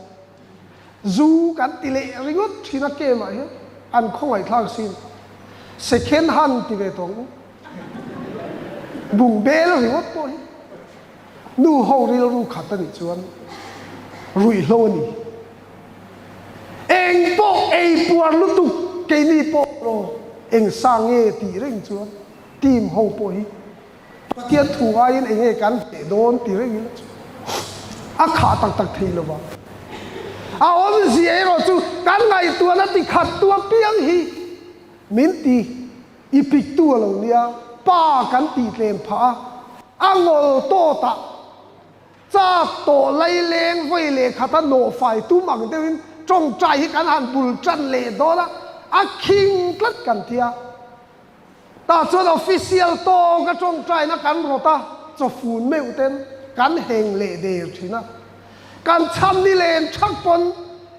Zu kan ti leh ringawt thin a camp ah hian an khawngaihthlak sin. Second hand ti ve tawh ang u. Bungbel ringawt pawh hi nu ho rilru khat a nih chuan ruihhlo a ni. Eng pawh ei puar lutuk keini pawh emaw eng sa nge tih reng chuan team ho pawh hi Pathian thu ngaiin eng nge kan hneh dawn ti reng ila chu a khah tak tak thei lo vang. A awmzia erawh chu kan ngaihtuahna ti khat tu apiang hi min ti i piktu a lo nia, pa kan tih tlem phah a, a ngawl tawtah chak tawh laileng vawi leh khata nawhfai tum ang deuhin tawngtai hi kan han bul tan leh dawn a, a khing tlat kan tia. Tah chuan official tawka tawngtaina kan rawt a, chawfun meuh ten kan heng leh der thin a. Kan chhan ni len thak pawn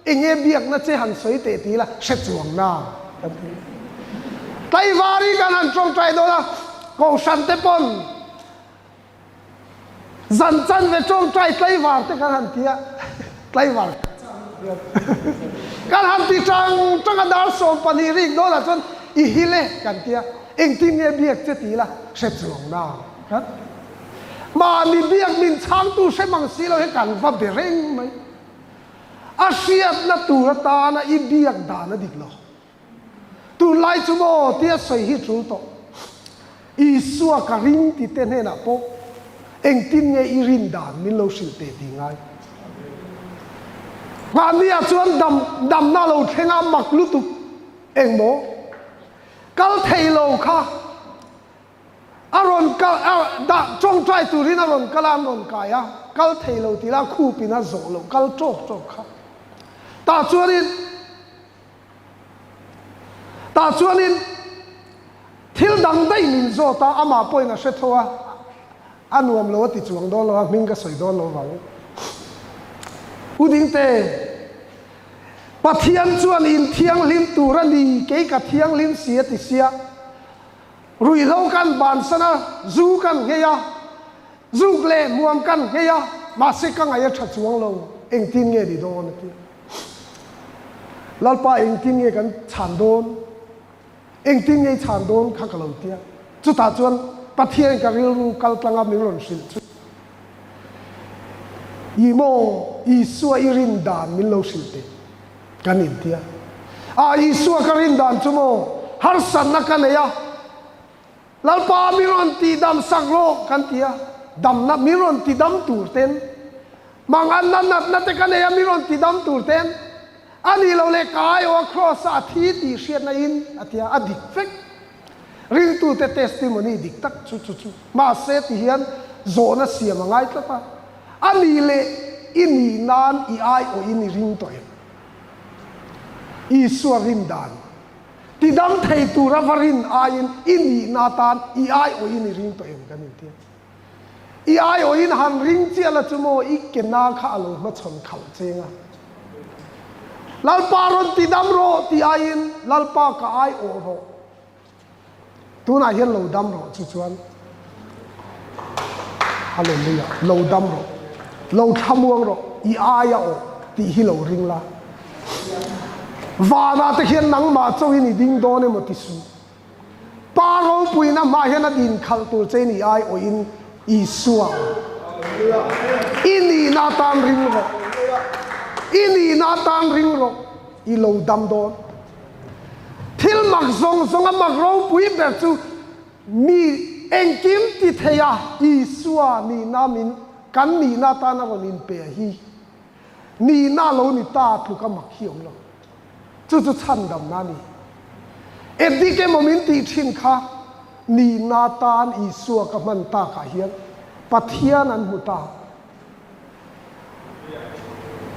enge biakna che han sawi teh ti ila hre chuang na kan ti. Tlaivari kan han tawngtai dawn a, kohhran te pawn Zan chan ve tawngtai tlaivar te kan han ti a, tlaivar kan han ti tang tang a, dar 12 rik dawnah chuan i hil e kan ti a, engtin nge biak che ti ila hre chuang na kan ti. Mahni biak min chhangtu hre mang si lo hi kan va be reng mai. A hriatna tur atana i biak dan a dik lo. Tunlai chu maw tia sawi hi tul tawh. Isua ka ring ti te hnenah pawh engtin nge i rin dan min lo hrilh teh tih ngai. Mahniah chuan dam damna lo thleng a mak lutuk engmaw kal thei lo kha a rawn kal a dah tawngtai turin a rawn kal a an rawn kai a kal thei lo tih lah khupin a zawh loh kal tawk tawk kha tah chuanin Tah chuanin thil dang daih min zawt a, amah pawhin a hre tho a, a nuam lo a ti chuang dawn lo a, hming ka sawi dawn lo vang. U Dingte, Pathian chuan in thianghlim tur a ni, kei ka thianghlim si a ti sia. Ruihhlo kan bansan a, zu kan nghei a, zuk leh hmuam kan nghei a, mahse ka ngaih a tha chuang lo, engtin nge ni dawn a ti a. Lalpa engtin nge kan chhan dawn, engtin nge i chhan dawn kha ka lo ti a. Chutah chuan Pathian ka rilru kal tlanga min rawn hrilh chu, Ih maw, Isua i rin dan min lo hrilh teh kan inti a. Ah, Isua ka rin dan chu maw, harsatna ka nei a, Lalpa min rawn tihdam sak rawh kan ti a, damna min rawn tidam tur ten, manganna natna te ka nei a min rawn tidam tur ten, a nih loh leh ka aiawh a kraws ah a thi tih hriatna in a ti a, a dik vek. Ringtute testimony dik tak chu chu chu. Mahse ti hian zawhna siam a ngai tlat a, a nih leh i nih nan i aiawh in i ring tawh em? Isua rin dan. Tidang thei tura va rin aiin i nihna atan i aiawhin i ring tawh em kan inti a. I aiawhin han ring chiah la chu maw i ke na kha a lo hmachhawn khalh cheng a. Lalpa rawn tidam rawh tih aiin Lalpa ka aiawh rawh. Tunah hian lo dam rawh chu chuan Hallelujah lo dam rawh lo thlamuang rawh i aia awh tih hi lo ring la vanah te hian nangmah chauhin i ding dawn emaw ti suh Pa ropuina hmah hian a din khalh tur che in i ai awhin Isua i nihna atan ring rawh i nihna atan ring rawh i lo dam dawn. Thil mak zawng zawng a mak ropui ber chu mi engkim ti thei a Isua nihna min kan nihna atana rawn inpe hi nihna lo ni ta tluk a mak hi awm lo. Chu chu chhandamna a ni. Edik emaw min tih thin kha. Nihna tan Isua ka hman takah hian Pathian an hmu ta.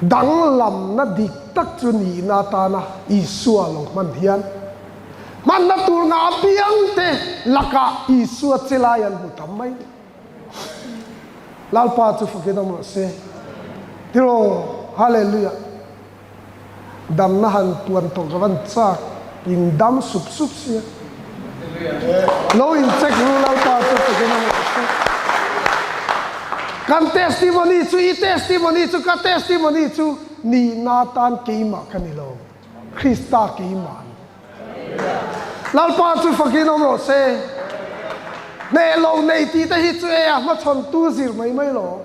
Danglamna dik tak chu nihna atana Isua lo hman hian hmanna tur ngah apiangte lakah Isua che lai an hmu tam mai. Lalpa chu fakin awm rawh se. Tiraw, Hallelujah! Damna han puan tawh ka van chak, in dam sup sup sia. Lo in check ru Lalpa chu fakin awm rawh se. Kan testimony chu i testimony chu ka testimony chu nihna tan keimah ka ni lo, Krista keimah a ni. Lalpa chu fakin awm rawh se. Hneh lo nei tih te hi chu e a hmachhawn tu zir mai mai lo.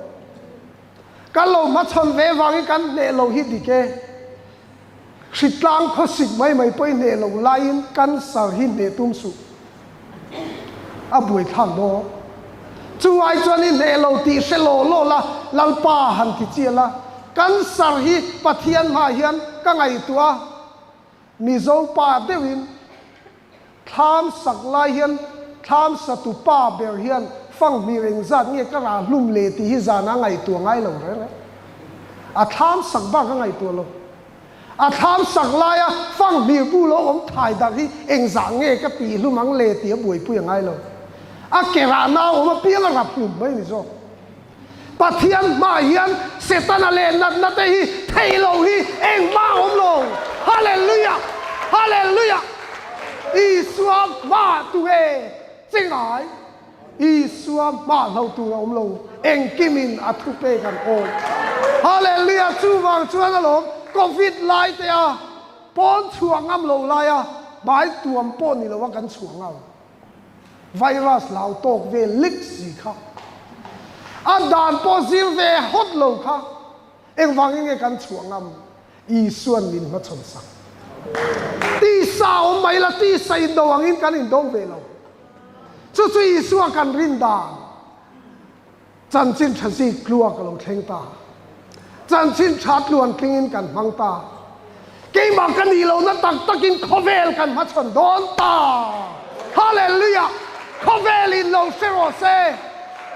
Kan lo hmachhawn ve vangin kan hneh lo hi dik e. Hritlang khawsik mai mai pawh i hneh lo laiin cancer hi hneh tum suh. A buaithlak dawn. Chu ai chuan i hneh lo tih hre law law la, Lalpa han ti chiah la. Cancer hi Pathian hmaah hian ka ngaihtuah a. Mizo pa deuhin thlam sak lai hian thlam satu pa ber hian fanghmir engzat nge ka rah hlum le tih hi zan a ngaihtuah ngai lo reng reng. A thlam sak bak a ngaihtuah lo. A thlam sak laia fanghmir bu lo awm thai darh hi engzah nge ka tih hlum ang le tih a buaipui a ngai lo. A ke rahna a awm apiang a rap hlum mai ni zawk. Pathian hmaah hian Setana leh natna te hi theih lo hi engmah a awm lo. Hallelujah! Hallelujah! Isua hmaah tu nge che ngai? Isua hmaah hlo tur a awm lo. Engkimin a thupek an awi. Hallelujah! Chuvang chuan alawm Covid lai te a pawn chhuah ngam lo laia hmai tuam pawh ni lo a kan chhuah ngam. Virus hlau tawk ve lek si kha. A dan pawh zir ve hawt lo kha. Engvangin nge kan chhuah ngam? Isuan min hmachhawn sak. Tisa awm mai la, tisa indo angin kan indo ve lo. Chu chu Isua kan rin dan. Chanchin tha zik tluak a lo thleng ta. Chanchin tha tluan tlingin kan hmang ta. Keimah ka nih lohna tak takin khawvel kan hmachhawn dawn ta. Hallelujah! Khawvel in lo hre rawh se.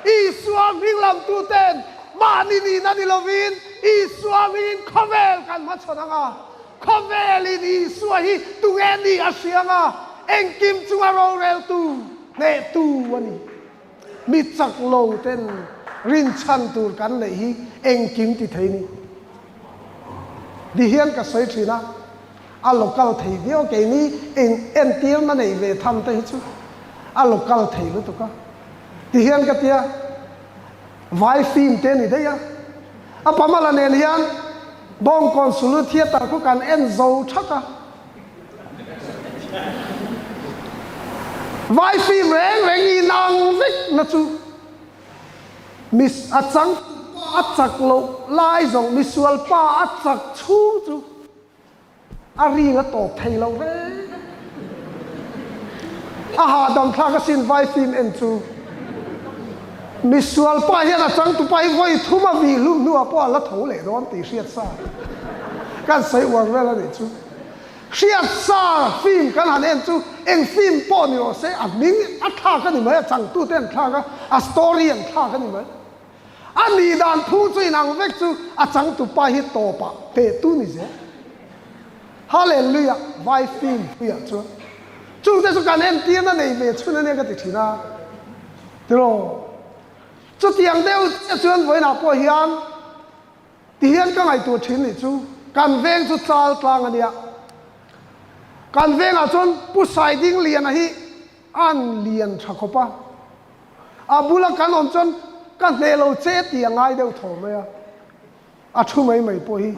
Isua hming lamtuten mahni nihna ni lovin Isua hmingin khawvel kan hmachhawn ang a. Khawvel in Isua hi tunge nih a hria ang a, engkim chunga roreltu, hnehtu a ni. Mi chak lo ten rinchhan tur kan neih hi engkim ti thei ni. Ti hian ka sawi thin a, a local thei viau keini eng entirna nei ve tham te hi chu a local thei lutuk a. Ti hian ka tia, vai film te ni daih a, a pamala nen hian Bawngkawn Sulu Theatre khu kan en zo thak a. Vai film reng reng in ang vek na chu mi a chang a chak loh lai zawng misual pa a chak chhung chu a ril a tawp thei lo reng. A hahdam thlak asin vai film en chu. Misual pa hian a changtupa hi vawi thum a vih hlum hnuah pawh a la tho leh dawn tih hriat sa kan sawi uar vel a nih chu. Hriat sa film kan han en chu eng film pawh ni rawh se a hming a thlak a ni mai, a changtute an thlak a, a story an thlak a ni mai. A nih dan phung chu inang vek chu a changtupa hi tawpah hnehtu ni zel. Hallelujah vai film puiah chuan chungte chu kan entirna nei ve chhun a nia ka ti thin a. Tiraw? Chutiang deuh chiah chuan vawiinah pawh hian tihian ka ngaihtuah thin nih chu kan veng chu chal tlang a nia. Kan vengah chuan Pu Saidingliana hi an lian tha khawp a. A bula kan awm chuan ka hneh lo che tih a ngai deuh thaw mai a. A thu mai mai pawh hi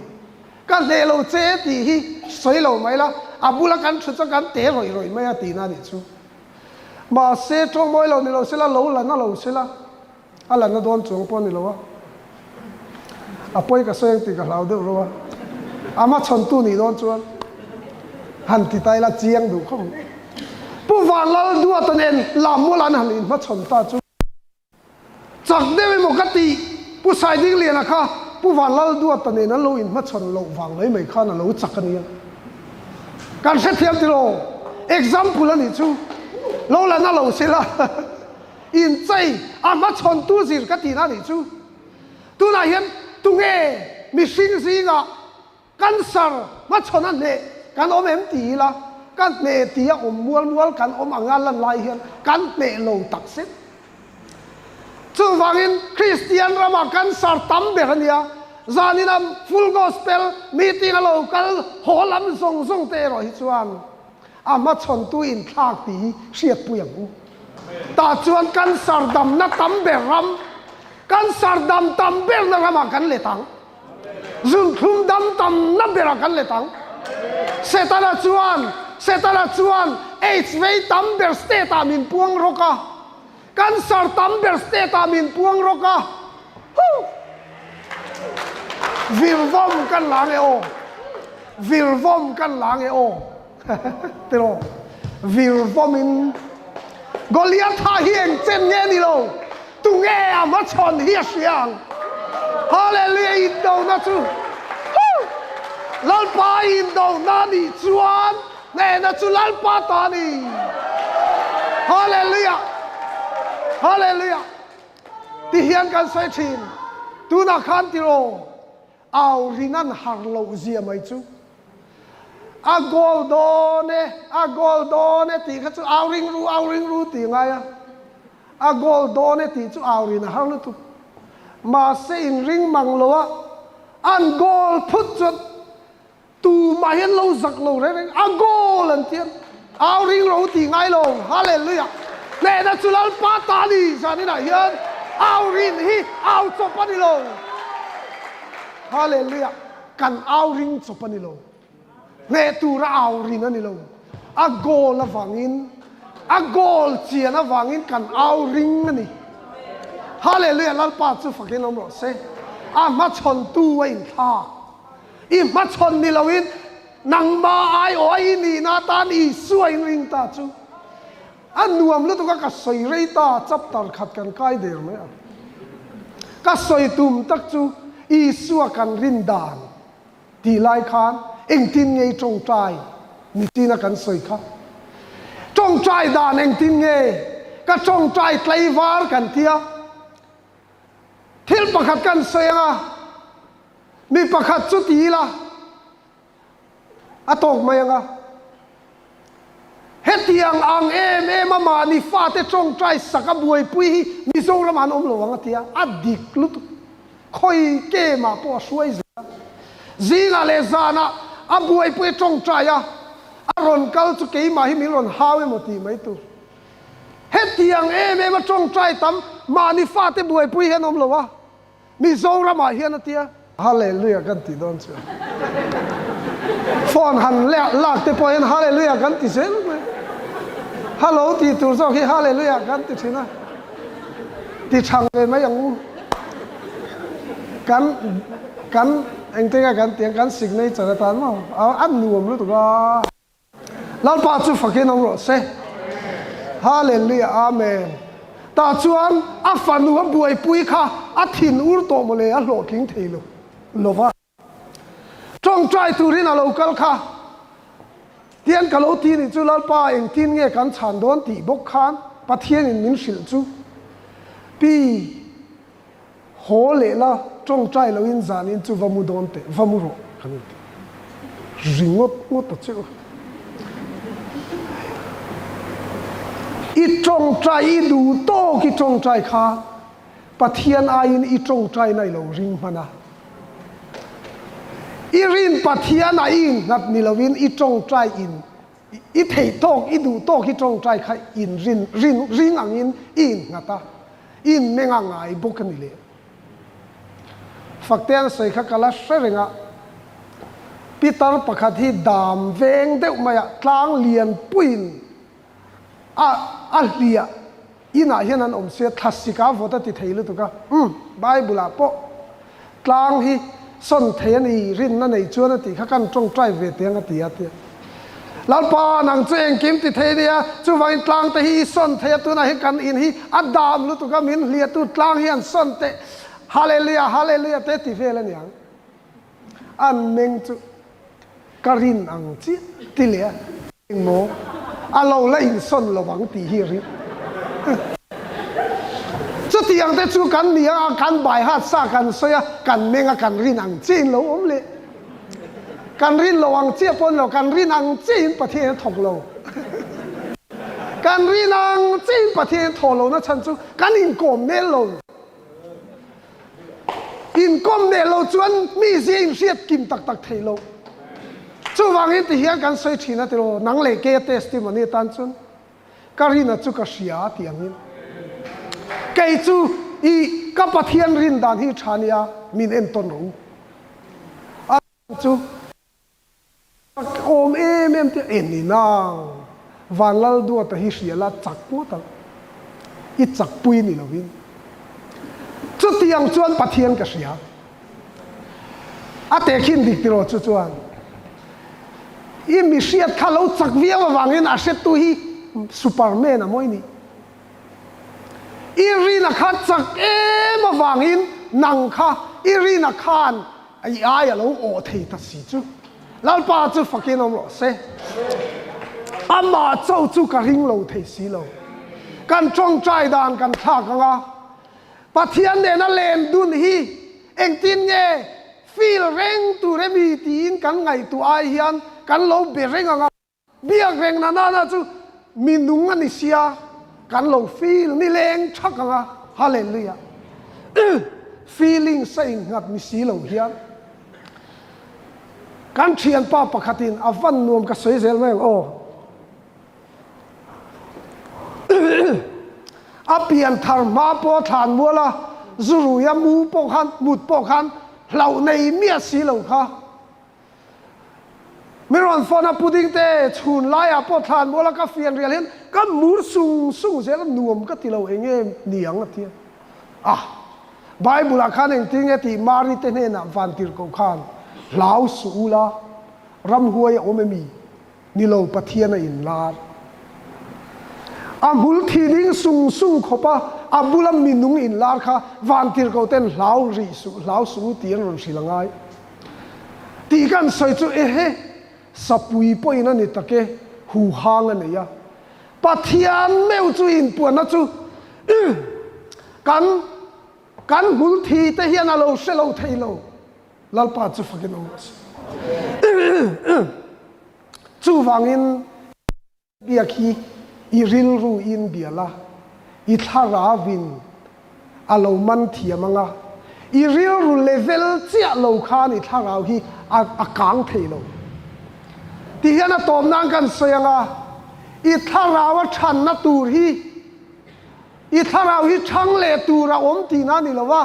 ka hneh lo che tih hi sawi lo mai la, a bula kan thu chuan kan te rawih rawih mai a tihna a nih chu. Mahse tawng mawi lo ni lo sela, lo la na lo sela, a la na dawn chuang pawh a ni lo a. A pawi ka sawi ang tih ka hlau deuh reuh a. A hmachhawntu nih dawn chuan han ti ta ila chiang duh khawp ang. Pu Vanlalduata nen Lammual an han inhmachhawn ta chu. Chak deuh emaw ka tih, Pu Saidingliana kha Pu Vanlalduata nen an lo inhmachhawn loh vang mai mai khan a lo chak a nia. Kan hrethiam tilo, example a nih chu. Lo la na lo sela inchei a hmachhawntu zir ka tihna nih chu. Tunah hian tunge mihring zingah cancer hmachhawn a hneh kan awm em ti ila, ka hneh tia awm mual mual kan awm anga lan lai hian kan hneh lo takzet. Chuvangin Kristian ramah cancer tam ber a nia, zanina Full Gospel meeting a lo kal haw lam zawng zawng te erawh hi chuan a hmachhawntu inthlak tih hi hriatpui ang u. Tah chuan cancer damna tam ber ram, cancer dam tam berna ramah kan let ang. Zunthlum dam tamna berah kan let ang. Setana chuan, Setana chuan AIDS vei tam ber state ah min puang rawk a. Cancer tam ber state ah min puang rawk a. Huh! Virvawm kan la nge aw. Virvawm kan la nge aw. Tiraw? Virvawm in Goliatha hi eng chen nge ni lo? Tunge a hmachhawn hi a hria ang. Hallelujah indona chu Huh! Lalpa indona nih chuan hnehna chu Lalpa ta a ni. Hallelujah! Hallelujah! Ti hian kan sawi thin. Tunah khan tiraw Au rin an har loh zia mai chu. A goal dawn e, a goal dawn e tih kha chu au ring ru, au ring ru tih ngai a. A goal dawn e tih chu au rin a har lutuk. Mahse inring mang lo a, an goal phut chuan Tumah hian lo zak lo reng reng a goal an ti a, au ring ro tih ngai lo, Hallelujah! Hnehna chu Lalpa ta a ni, zaninah hian au rin hi au chawp a ni lo, Hallelujah! Kan au ring chawp a ni lo, hneh tura au rin a ni lo, a goal avangin, a goal chian avangin kan au ring a ni, Hallelujah! Lalpa chu fakin awm rawh se, a hmachhawntu a inthlak. I hmachhawn ni loin nangmah aiawh a i nihna atan Isua in ring ta chu a nuam lutuk a, ka sawi rei ta chapter khat kan kai der mai a. Ka sawi tum tak chu Isua kan rin dan tih lai khan engtin nge i tawngtai ni tina kan sawi kha. Tawngtai dan engtin nge ka tawngtai tlaivar kan tia. Thil pakhat kan sawi ang a, mi pakhat chu ti ila a tawk mai ang a. Hetiang ang em em a mahni fate tawngtai sak a buaipui hi Mizoram ah an awm lo ang a ti a, a dik lutuk. Khawi kemah pawh a hruai zel a. Zingah leh zanah a buaipui a tawngtai a, a rawn kal chu keimah hi min rawn hau emaw tih mai tur. Hetiang em em a tawngtai tam mahni fate buaipui hian awm lo a, Mizoram ah hian a tia. Hallelujah kan tih dawn chuan phone han lak te pawh hian Hallelujah kan ti zel mai. Hello tih tur zawk hi Hallelujah kan ti thin a, ti chhang ve mai ang u. Kan kan engtin nge kan tih ang kan signature atan maw a nuam lutuk a. Lalpa chu fakin awm rawh se. Hallelujah Amen. Tah chuan a fanu a buaipui kha a thin ur tawh mawle a hlawhtling thei lo lova. Tawngtai turin a lo kal kha. Tian ka lo ti nih chu Lalpa engtin nge kan chhan dawn tih bawk khan Pathianin min hrilh chu Pi Haw leh la, tawngtai loin zanin chu va mu dawn teh, va mu rawh kan inti ringawt ngawt ta che u. I tawngtai, i duh tawk i tawngtai kha Pathian aiin i tawngtaina i lo ring hman a. I rin Pathian a i innghat ni loin i tawngtai in i theih tawk, i duh tawk i tawngtai kha in rin, rin, ring angin i innghat a. In meng a ngai bawk a ni leh. Faktean sawi kha ka la hre reng a, Pitar pakhat hi dam veng deuh mai a, tlang lian puiin a a hliah inah hian an awm sia, thlasik a vawt a ti thei lutuk a, umm Bible ah pawh Tlang hi sawn thei a ni, rinna nei chuan a tih kha kan tawngtai ve teh ang a ti a tia. Lalpa, nang chu engkim ti thei nia, chuvangin tlang te hi i sawn thei a, tunah hian kan in hi a dam lutuk a, min hliahtu tlang hi an sawn teh, Hallelujah, Hallelujah te ti vel a niang. An meng chu ka rin ang chiah ti leh a, engmaw? A lo la insawn lo ang tih hi ring. Chutiang te chu kan ni a, kan bai hat sa kan sawi a, kan meng a, kan rin ang chiah in lo awm leh. Kan rin lo ang chiah pawh ni lo, kan rin ang chiah in Pathian a thawk lo. Kan rin ang chiah in Pathian a thawh lo na chhan chu kan inkawm nel lo. Inkawm nel lo chuan mi zia inhriat kim tak tak thei lo. Chuvangin ti hian kan sawi thin a tiraw, nang leh kei a testimony atan chuan ka rina chu ka hria tih angin. Kei chu i ka Pathian rin dan hi tha nia min entawn rawh u. A chu Awm em em te en ni nang. Vanlalduata hi hria la chak ngawt ang. I chak pui ni lovin. Chutiang chuan Pathian ka hria. A tehkhin dik tiraw chu chuan i mi hriat kha lo chak viau avangin a hretu hi Superman a mawi ni. I rina kha chak em avangin nang kha i rina khan I ai a lo awh thei ta si chu Lalpa chu fakin awm rawh se. Amah cho chu ka ring lo thei si lo. Kan tawngtai dan kan thlak ang a, Pathian nena len dun hi engtin nge feel reng tur emi tiin kan ngaihtuah ai hian kan lo be reng ang a. Biak reng na nana chu mi nung a ni sia, kan lo feel nileng thak ang a, Hallelujah. Feelings a innghat ni si lo hian kan thianpa pakhatin a van nuam ka sawi zel mai ang aw. A pian thar hma pawh a thlan mual a, zu rui a mu pawh khan mut pawh khan hlauh nei miah si lo kha. Mi rawn phone a pudding te chhun laiah pawh thlan mual a ka fian rial hian ka mur sung sung zel a nuam ka ti lo eng nge ni ang a ti a. Ah! Bible ah khan engtin nge tih Mari te hnenah vantirhkoh khan hlau suh ula ramhuai a awm emi? Ni lo, Pathian a inlar. A hmul thi ding sung sung khawp a, a bula minung inlar kha vantirhkoh ten hlau rih suh, hlau suh u tih an rawn hrilh a ngai. Tih kan sawi chu ehe, sapui pawhin a ni tak e, huhang a nei a. Pathian meuh chu inpuanna chu kan kan hmul thi te hian a lo hre lo thei lo. Lalpa chu fakin awm rawh se. Chuvangin biak hi i rilru in bia la, i thlarauin a lo man thiam anga, i rilru level chiah lo khan i thlarau hi a kang thei lo. Ti hian a tawp nan kan sawi anga, i thlarau a thanna tur hi i thlarau hi thang leh tur a awm tihna a ni lo va,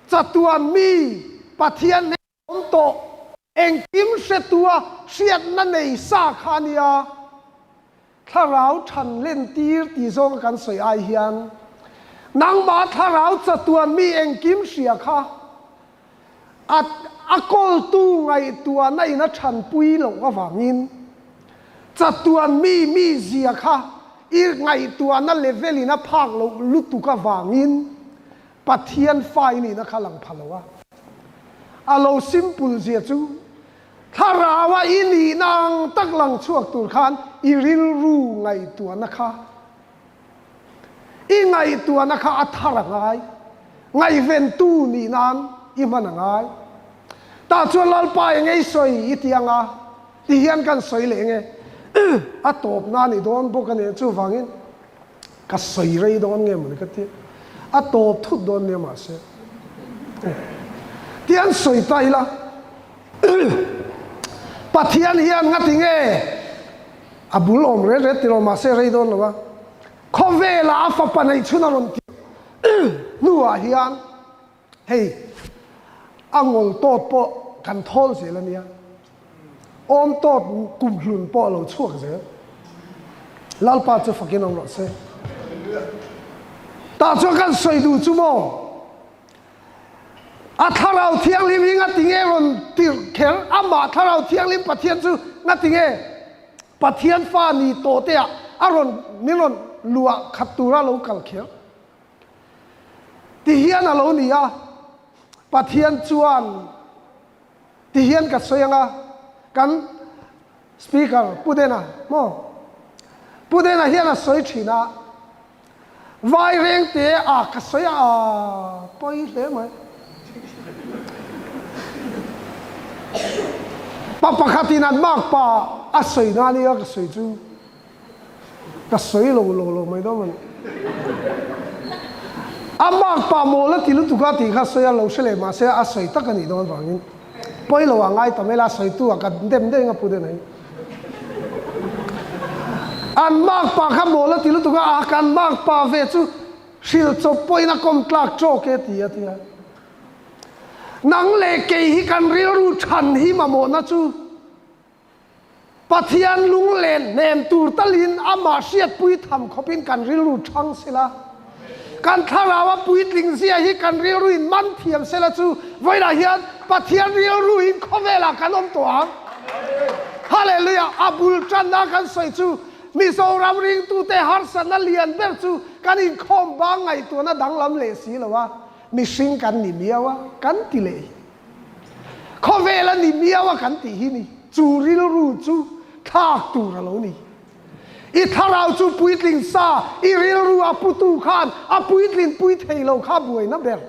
Chatuan mi Pathian hnenah awm tawh engkim hretua hriatna nei sa kha a nia. Thlarau than lentir tih zawnga kan sawi ai hian nangmah thlarau chatuan mi engkim hria kha a a kawltu ngaihtuahna in a thanpui loh avangin chatuan mi mizia kha i ngaihtuahna level in a phak loh lutuk avangin Pathian fa i nihna kha lang pha lo a, a lo simple zia chu Thlaraua i nihna ang tak lang chhuak tur khan i rilru ngaihtuahna kha i ngaihtuahna kha a thar a ngai, ngaihventu nih nan i hman a ngai. Tah chuan Lalpa eng ei sawi i ti anga ti hian kan sawi leh enge a tawpna a ni dawn bawk a ni chuvangin Ka sawi rei dawn nge mawni ka ti a tawp thut dawn nia mahse ti an sawi ta ila Pathian hian ngati nge a bul awm ret ret tilo mahse rei dawn lo a khawvela a fapa neih chhun a rawn tih hnuah hian Hei, a ngawl tawt pawh kan thawl zel a nia. Awm tawt kum hlun pawh a lo chhuak zel. Lalpa chu fakin awm rawh se. Tah chuan kan sawi duh chu maw? A Thlarau Thianghlim hi ngati nge rawn tirh kher? Amah Thlarau Thianghlim Pathian chu ngati nge Pathian fa ni tawh te ah a rawn min rawn luah khat tura lo kal kher? Ti hian a lo ni a, Pathian chuan ti hian ka sawi ang a, kan Speaker Pu Dena maw? Pu Dena hian a sawi thin a, Vairengte a ka sawi a, pawi hle mai. Pa pakhatin an makpa a sawi na nia ka sawi chu. Ka sawi lo lo lo mai dawn a ni. A mark pah mawl a ti lutuk a tih kha sawi a lo hre leh mahse a sawi tak a nih dawn vangin pawi lo ah ngai ta mai la sawi tu ah ka dem deuh in a pu den ang. An mark pah kha mawl a ti lutuk a, a kan mark pah ve chu hrilh chawp pawhin a kawm tlak tawk e ti a ti a. Nang leh kei hi kan rilru than hi mamawhna chu Pathian lunglen hnem tur talin amah hriatpui tham khawpin kan rilru thang sela, kan thlarau a puitling zia hi kan rilruin man thiam sela chu vawiinah hian Pathian rilruin khawvelah kan awm tawh ang. Hallelujah! A bul tanna kan sawi chu Mizoram ringtute harsatna lian ber chu kan inkhawm bang ngaihtuahna danglam leh si lo a, mihring kan ni miau a, kan ti leh hi. Khawvel a ni miau a kan tih hi ni, chu rilru chu thlak tur a lo ni. I thlarau chu puitling sa, i rilru a putu khan a puitlin pui thei lo kha buaina ber.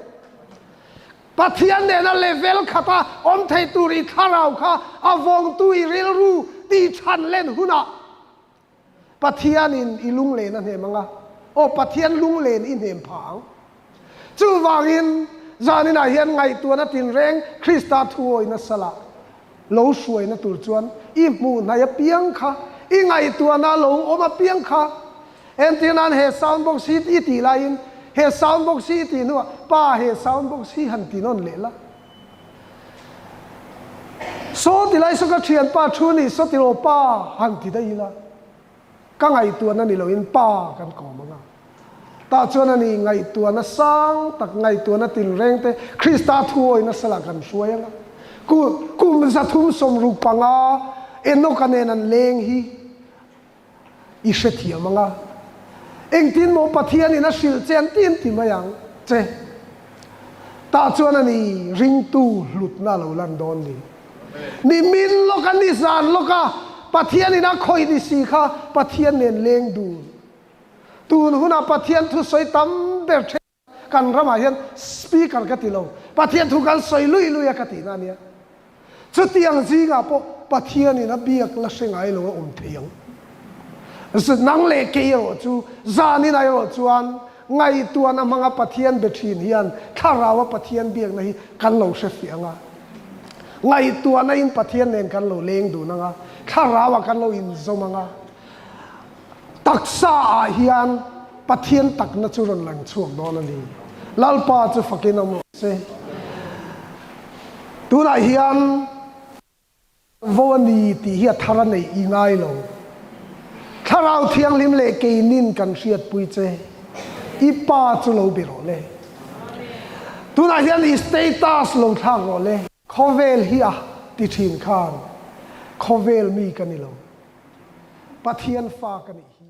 Pathian nena level khata awm thei tur i thlarau kha a vawngtu i rilru tih chhan len hunah Pathianin i lunglen a hnem ang a, aw Pathian lunglen i hnem phah ang. Chuvangin, zaninah hian ngaihtuahna tinreng Krista thuawi nasa lah lo hruaina tur chuan i hmuh hnaih apiang kha, i ngaihtuahna lo awm apiang kha. Entir nan he sound box hi i tih laiin, he sound box hi i tih hnuah, Pa he sound box hi han ti nawn leh la. Saw ti lai saw ka thianpa thu nih saw ti lo pa han ti daih ila ka ngaihtuahna ni loin pa kan kawm ang a. Tah chuan a ni ngaihtuahna sang tak ngaihtuahna tinreng te Krista thuawi nasa lah kan hruai ang a. Kum 365 Enoka nen an leng hi I hrethiam ang a, engtin maw Pathianin a hrilh che an ti an ti mai ang che. Tah chuan a ni ringtu hlutna a lo lan dawn ni. Ni min lawka ni zan lawka Pathianin a khawih ni si kha Pathian nen leng dun. Tun hunah Pathian thusawi tam ber then Kan ramah hian speaker ka ti lo, Pathian thu kan sawi lui lui a ka tihna a nia. Chutiang zingah pawh Pathianin a biak la hre ngai lo a awm thei ang. Nang leh kei erawh chu zanin ah erawh chuan ngaihtuahna hmanga Pathian be thin hian thlaraua Pathian biakna hi kan lo hre fiah ang a. Ngaihtuahna in Pathian nen kan lo leng dun ang a, thlarauah kan lo inzawm ang a. Taksa ah hian Pathian takna chu rawn lang chhuak dawn a ni. Lalpa chu fakin awm rawh se. Tunah hian vo a ni tih hi a thar a neih i ngai lo. Thlarau Thianghlim leh keinin kan hriatpui che. I pa chu lo be rawh le. Tunah hian i status lo thlak rawh le. Khawvel hi a ti thin khan khawvel mi ka ni lo. Pathian fa ka nih hi.